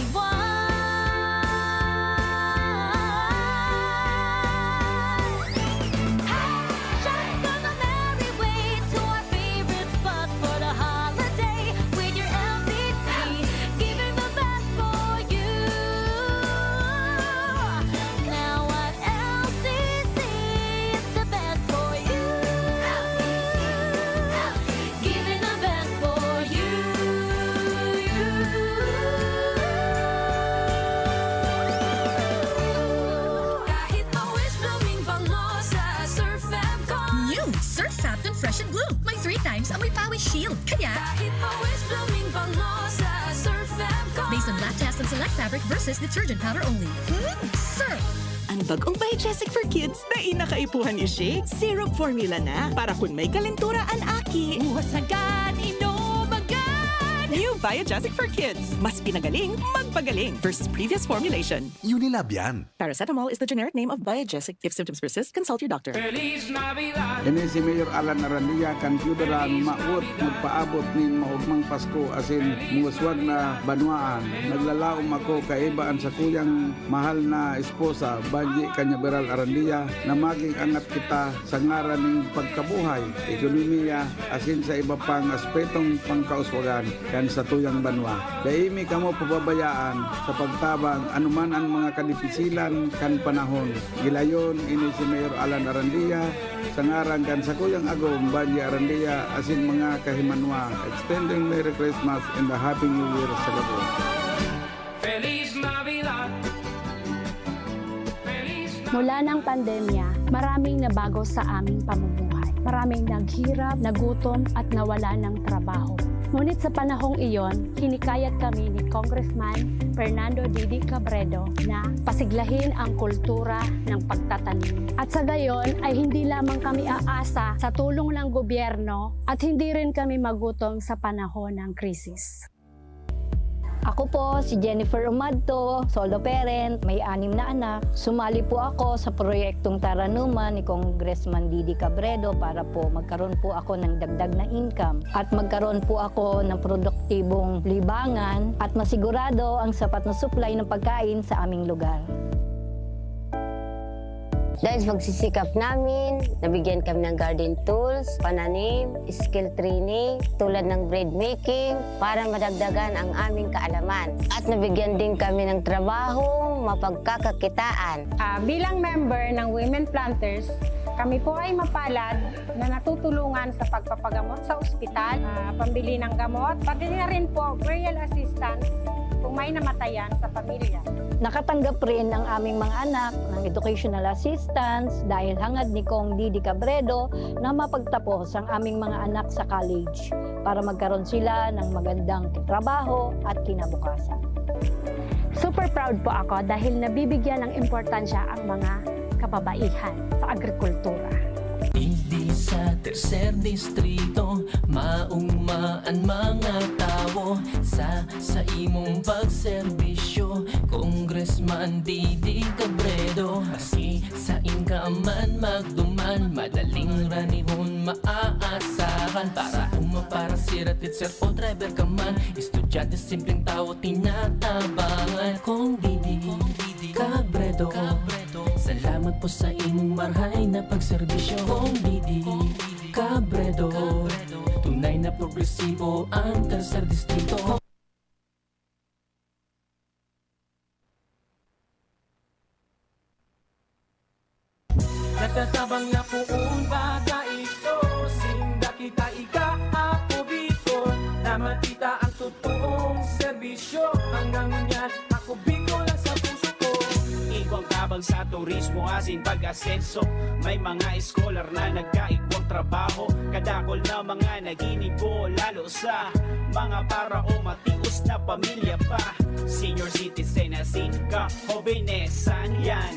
Feel kaya. Kahit pawis blooming bango sa Surf Fam ko. Based on lab test and select fabric versus detergent powder only. Hmm, Surf! Ang bagong Biogesic for Kids, dai na kaipuhan i-shake, syrup formula na. Para kun may kalentura an aki. Buhos agad, inom agad! New Biogesic for Kids. Mas pinagaling, magpagaling versus previous formulation. Unilab yan. Paracetamol is the generic name of Biogesic. If symptoms persist, consult your doctor. Ini si Mayor Alan Arandia kan Federal mawot magpaabot nin maogmang Pasko asin mga swag na banwaan. Naglalaom ako kaiba an sakuyang mahal na esposa, Banji Cañaveral Arandia, na maging angat kita sa ngaran nin pagkabuhay, ekonomiya, asin sa iba pang aspetong pangkauswagan kan satuyang banwa. Dai mi kamo pababayaan sa pagtabang anuman an mga kadipisilan kan panahon. Gilayon ini si Mayor Alan Arandia, sa ngaran kan sakuyang agom, Banji Arandia, asin mga kahimanwa. Extending Merry Christmas and a Happy New Year sa gabos. Feliz Navidad. Feliz Mula ng pandemya, maraming nabago sa aming pamumuhay. Maraming naghirap, nagutom at nawala ng trabaho. Ngunit sa panahong iyon, hinikayat kami ni Congressman Fernando Didi Cabredo na pasiglahin ang kultura ng pagtatanim. At sa gayon ay hindi lamang kami aasa sa tulong ng gobyerno at hindi rin kami magutom sa panahon ng krisis. Ako po si Jennifer Umadto, solo parent, may anim na anak. Sumali po ako sa proyektong Taranuman ni Congressman Didi Cabredo para po magkaroon po ako ng dagdag na income at magkaroon po ako ng produktibong libangan at masigurado ang sapat na supply ng pagkain sa aming lugar. Dahil sa pagsisikap namin, nabigyan kami ng garden tools, pananim, skill training, tulad ng bread making, para madagdagan ang aming kaalaman. At nabigyan din kami ng trabaho, mapagkakakitaan. Ah, bilang member ng Women Planters, kami po ay mapalad na natutulungan sa pagpapagamot sa ospital, ah, pambili ng gamot, pati na rin po burial assistance kung may namatayan sa pamilya. Nakatanggap rin ang aming mga anak ng educational assistance dahil hangad ni Cong Didi Cabredo na mapagtapos ang aming mga anak sa college para magkaroon sila ng magandang trabaho at kinabukasan. Super proud po ako dahil nabibigyan ng importansya ang mga kababaihan sa agrikultura. Digdi sa tercer distrito, maugma an mga tawo sa sa imong pagserbisyo, Congressman Didi Cabredo. Maski sain ka man magduman, madaling ranihon maaasahan. Para uma, para sira, teacher o driver ka man, estudyante, simpleng tawo, tinatabangan. Cong Didi Cabredo, salamat po sa imong marhay na pagserbisyo. Cong Didi Cabredo, tunay na progresibo ang tercer distrito. Nagtatabang na poon baga ito, sinda kita ika-Ako Bicol, na makita ang totoong serbisyo. Hanggang ngunyan, Ako Bicol ang sa puso ko. Igwang tabang sa turismo asin pag-asenso. May mga eskolar na nagkaigwang trabaho. Kadakol na mga naginibo, lalo sa mga para o matios na pamilya pa. Senior citizen asin ka-hobenesan, yan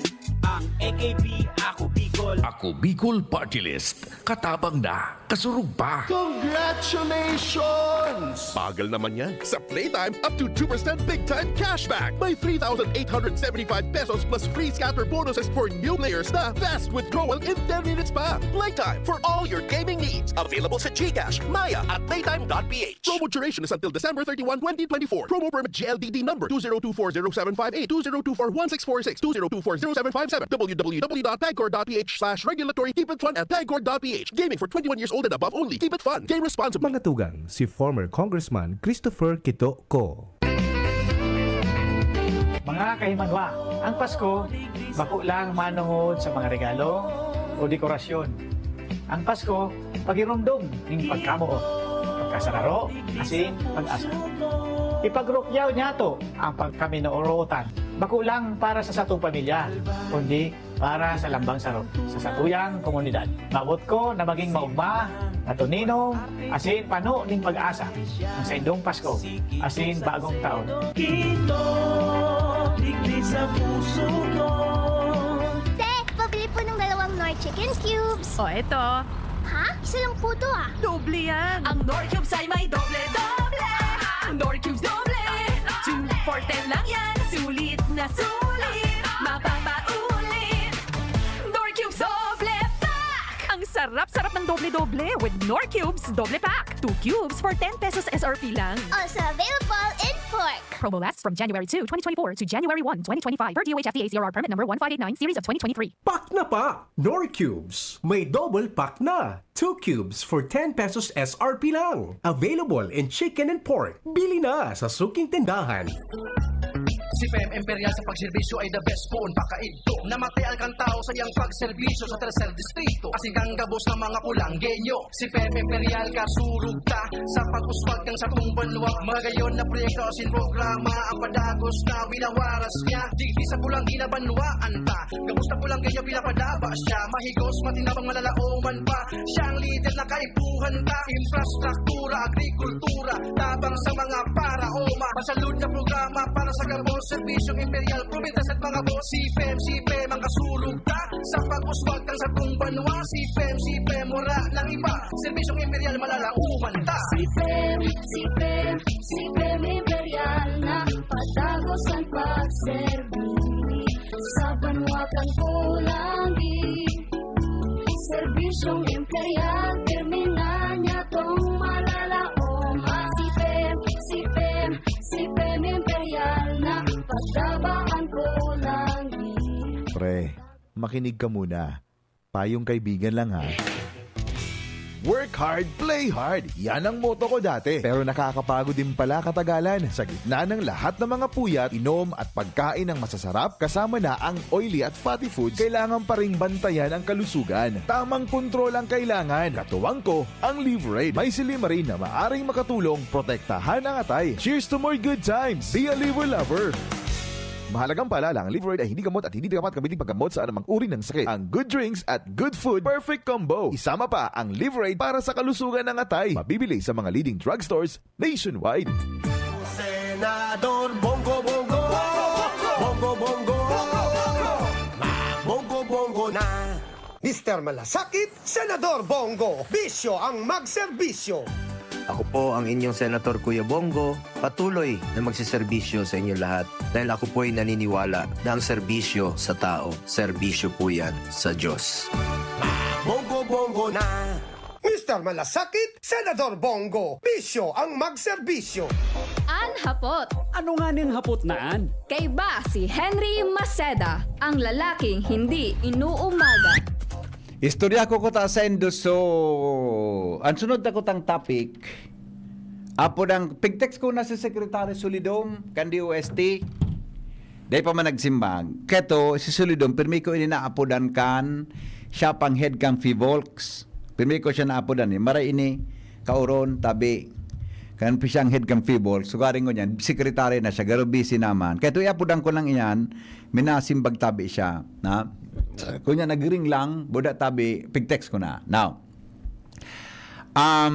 ang A K P Ako Bicol. Ako Bicol Party List. Katabang na, kasurog pa. Congratulations! Bagal naman yan. Sa Playtime, up to two percent big time cashback. May three thousand eight hundred seventy-five pesos plus free scatter bonuses for new players na fast withdrawal in ten minutes pa. Playtime for all your gaming needs. Available sa GCash, Maya, at playtime dot P H. Promo duration is until December thirty-one, twenty twenty-four. Promo permit G L D D number two zero two four zero seven five eight, two zero two four one six four six, two zero two four zero seven five seven, W W W dot pagcor dot P H slash regulatory. Keep it fun at pagcor dot P H. Gaming for twenty-one years old and above only. Keep it fun. Game responsibly. Mga tugang, si former Congressman Christopher Quito Co. Mga kahimanwa, ang Pasko, bako lang manongod sa mga regalo o dekorasyon. Ang Pasko, pagirumdom ning pagkamoot, pagkasararo, asin pag-asa. Ipagrukyaw niyato ang pagkaminootan, bako lang para sa satong pamilya, kundi para sa lambang saro, sa satuyang komunidad. Mawot ko na maging maugma Ato ninom, asin pano ning pag-asa ang saindong Pasko asin Bagong Taon. Kito, digdi sa puso ko. Te, pabili po ng dalawang Knorr Chicken Cubes. O, eto. Ha? Isa lang po to ah. Doble yan. Ang Knorr Cubes ay may doble-doble. Knorr Cubes doble. Two for ten lang yan. Sulit na sulit. Mapapaulit. Knorr Cubes doble pack. Ang sarap-sarap ng doble-doble with Knorr Cubes doble pack. Two cubes for ten pesos S R P lang. Also available in pork. Promo lasts from January two, twenty twenty-four to January one, twenty twenty-five per D O H F T A C R R permit number one five eight nine series of twenty twenty-three. Pack na pa! Knorr Cubes! May double pack na! Two cubes for ten pesos S R P lang. Available in chicken and pork. Bili na sa suking tindahan. Si P M Imperial sa pagserbisyo ay the best poon pakaidto. Namatay ang kantao sa iyang pagserbisyo sa Tercer Distrito. Asin kang gabos ng mga Pulanggenyo. Si P M Imperial kasurog ta sa pag-uswag kan satong banwa. Magayon na proyekto asin programa ang padagos na winawaras niya. Digdi sa Pulangi na banwaan ta. Gabos na Pulanggenyo pinapadaba siya. Mahigos, matinabang, malalaoman pa. Siya ang lider na kaipuhan ta. Infrastruktura, agrikultura, tabang sa mga paraoma. Masalud na programa para sa gabos. Serbisyong Imperial, probinsya sa mga boss. Si P M, si P M ang kasurog ta sa pag-uswag kan satong banwa. Si P M, si P M, wala nang iba. Serbisyong Imperial, malalaoman ta. Si P M, si P M, si P M Imperial na padagos ang pagserbi sa banwa kan Pulangi. Serbisyong Imperial, pirmi na niya tong malalaom. Ah, si P M, si P M, si P M Imperial na pagdabaan ko lagi. Pre, makinig ka muna. Payong kaibigan lang ha. Work hard, play hard. Yan ang motto ko dati. Pero nakakapagod din pala katagalan. Sa gitna ng lahat ng mga puyat, inom at pagkain ng masasarap, kasama na ang oily at fatty foods, kailangan pa ring bantayan ang kalusugan. Tamang kontrol ang kailangan. Katuwang ko, ang Liverade. May silymarin na maaring makatulong protektahan ang atay. Cheers to more good times! Be a Liver Lover! Mahalagang paalala, ang Liverade ay hindi gamot at hindi dapat gamitin paggamot sa anumang uri ng sakit. Ang good drinks at good food, perfect combo. Isama pa ang Liverade para sa kalusugan ng atay. Mabibili sa mga leading drugstores nationwide. Senador Bongo Bongo. Bongo Bongo. Bongo Bongo na. Mister Malasakit, Senador Bongo. Bisyo ang magserbisyo. Ako po ang inyong Senator Kuya Bongo, patuloy na magsiserbisyo sa inyo lahat dahil ako po'y naniniwala na ang serbisyo sa tao, serbisyo po yan sa Diyos. Bongo Bongo na. Mister Malasakit, Senador Bongo. Bisyo ang magserbisyo. An hapot. Ano nga ning hapot na an? Kaiba si Henry Maceda, ang lalaking hindi inuumaga. Istorya ko kuta sa Indoso. Ang sunod na kutang topic, apod ang pigtext ko na si Secretary Solidom kan D O S T. Dai pa man nagsimbag. Keto, si Solidom, pirmi ko ini naapodan kan siya pang head kan Fivolks. Pirmi ko siya naapodan eh. Maray ini, kauron, tabi. Kan siyang head kan Fivolks. Sugaring ko niyan, secretary na siya, garo busy naman. Keto, iapodan ko lang iyan, minasimbag tabi siya. Na? Kunya, nagring lang, buda tabi, pigtext ko na. Now, um,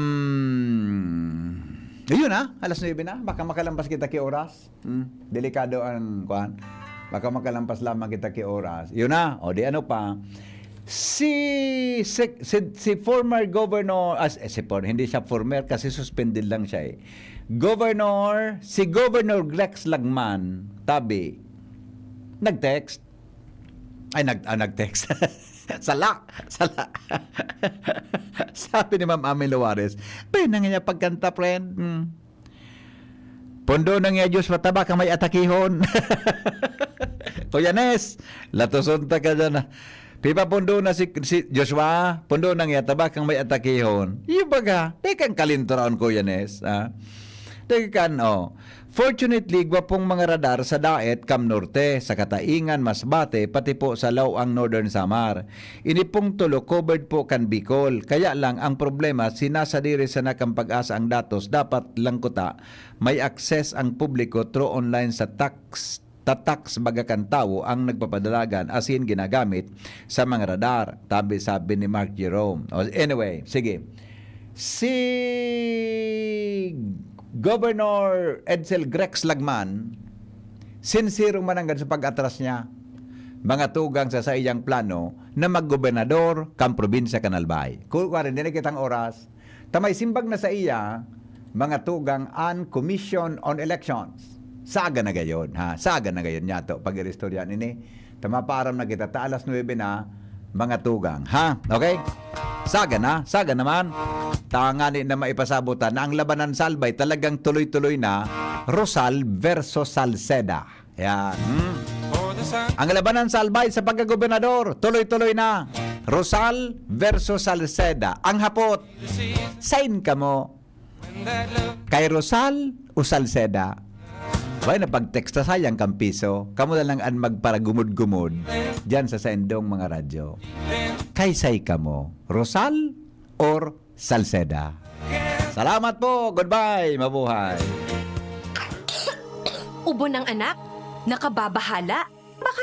ayun na, alas nuebe na. Baka makalampas kita ki oras. Hmm, delikado ang kuan. Baka makalampas lamang kita ki oras. Yun na. O di ano pa? Si, si, si, si former governor, as, eh, si for, hindi siya former kasi suspended lang siya eh. Governor, si Governor Rex Lagman, tabi, nag-text. Ay, nag, ah, nag-text. Sala! Sala! Sabi ni Ma'am Ami Luares, "Pe, nang iya pagkanta, friend." Hmm. Pondo nang iya Diyos mataba kang may atakihon. Kuya Nes, latuson ta ka dyan. Pipa pondo na si, si Joshua, pondo nang iya taba kang may atakihon. Iyo baga, di kang kalinturaon, Kuya Nes. Ah. Di kan, oh. Fortunately, gwapong mga radar sa Daet, Cam Norte, sa Kataingan, Masbate, pati po sa Laoang, Northern Samar. Ini pong tulo covered po kan Bicol. Kaya lang, ang problema, sinasadiri sana kan Pag-asa ang datos, dapat lang kuta, may access ang publiko through online sa tax, ta tax baga kan tawo ang nagpapadalagan asin ginagamit sa mga radar, tabi sabi ni Mark Jerome. O, anyway, sige. Si Governor Edsel Grex Lagman, sinsero man nanggad sa pag-atras niya, mga tugang, sa saiyang plano na maggobernador kan probinsya kan Albay. Ku-, kuwari, hindi na kitang oras. Ta may simbag na sa iya, mga tugang, an Commission on Elections. Saga na gayon, ha? Saga na gayon niya to, pag-iristorya nini. Ta mapaaram na kita, ta alas nuebe na, mga tugang, ha? Okay? Saga na, saga naman. Tangani na maipasabutan na ang labanan sa Albay talagang tuloy-tuloy na, Rosal versus Salceda. Yan. Hmm? Ang labanan sa Albay sa pagkagobernador, tuloy-tuloy na. Rosal versus Salceda. Ang hapot, sain kamo? Kay Rosal o Salceda? Way na pag-text ta, sayang kan piso. Kamo na lang an magparagumod-gumod diyan sa saindong mga radyo. Kay say kamo, Rosal or Salceda? Salamat po. Goodbye. Mabuhay. Ubo ng anak? Nakababahala? Baka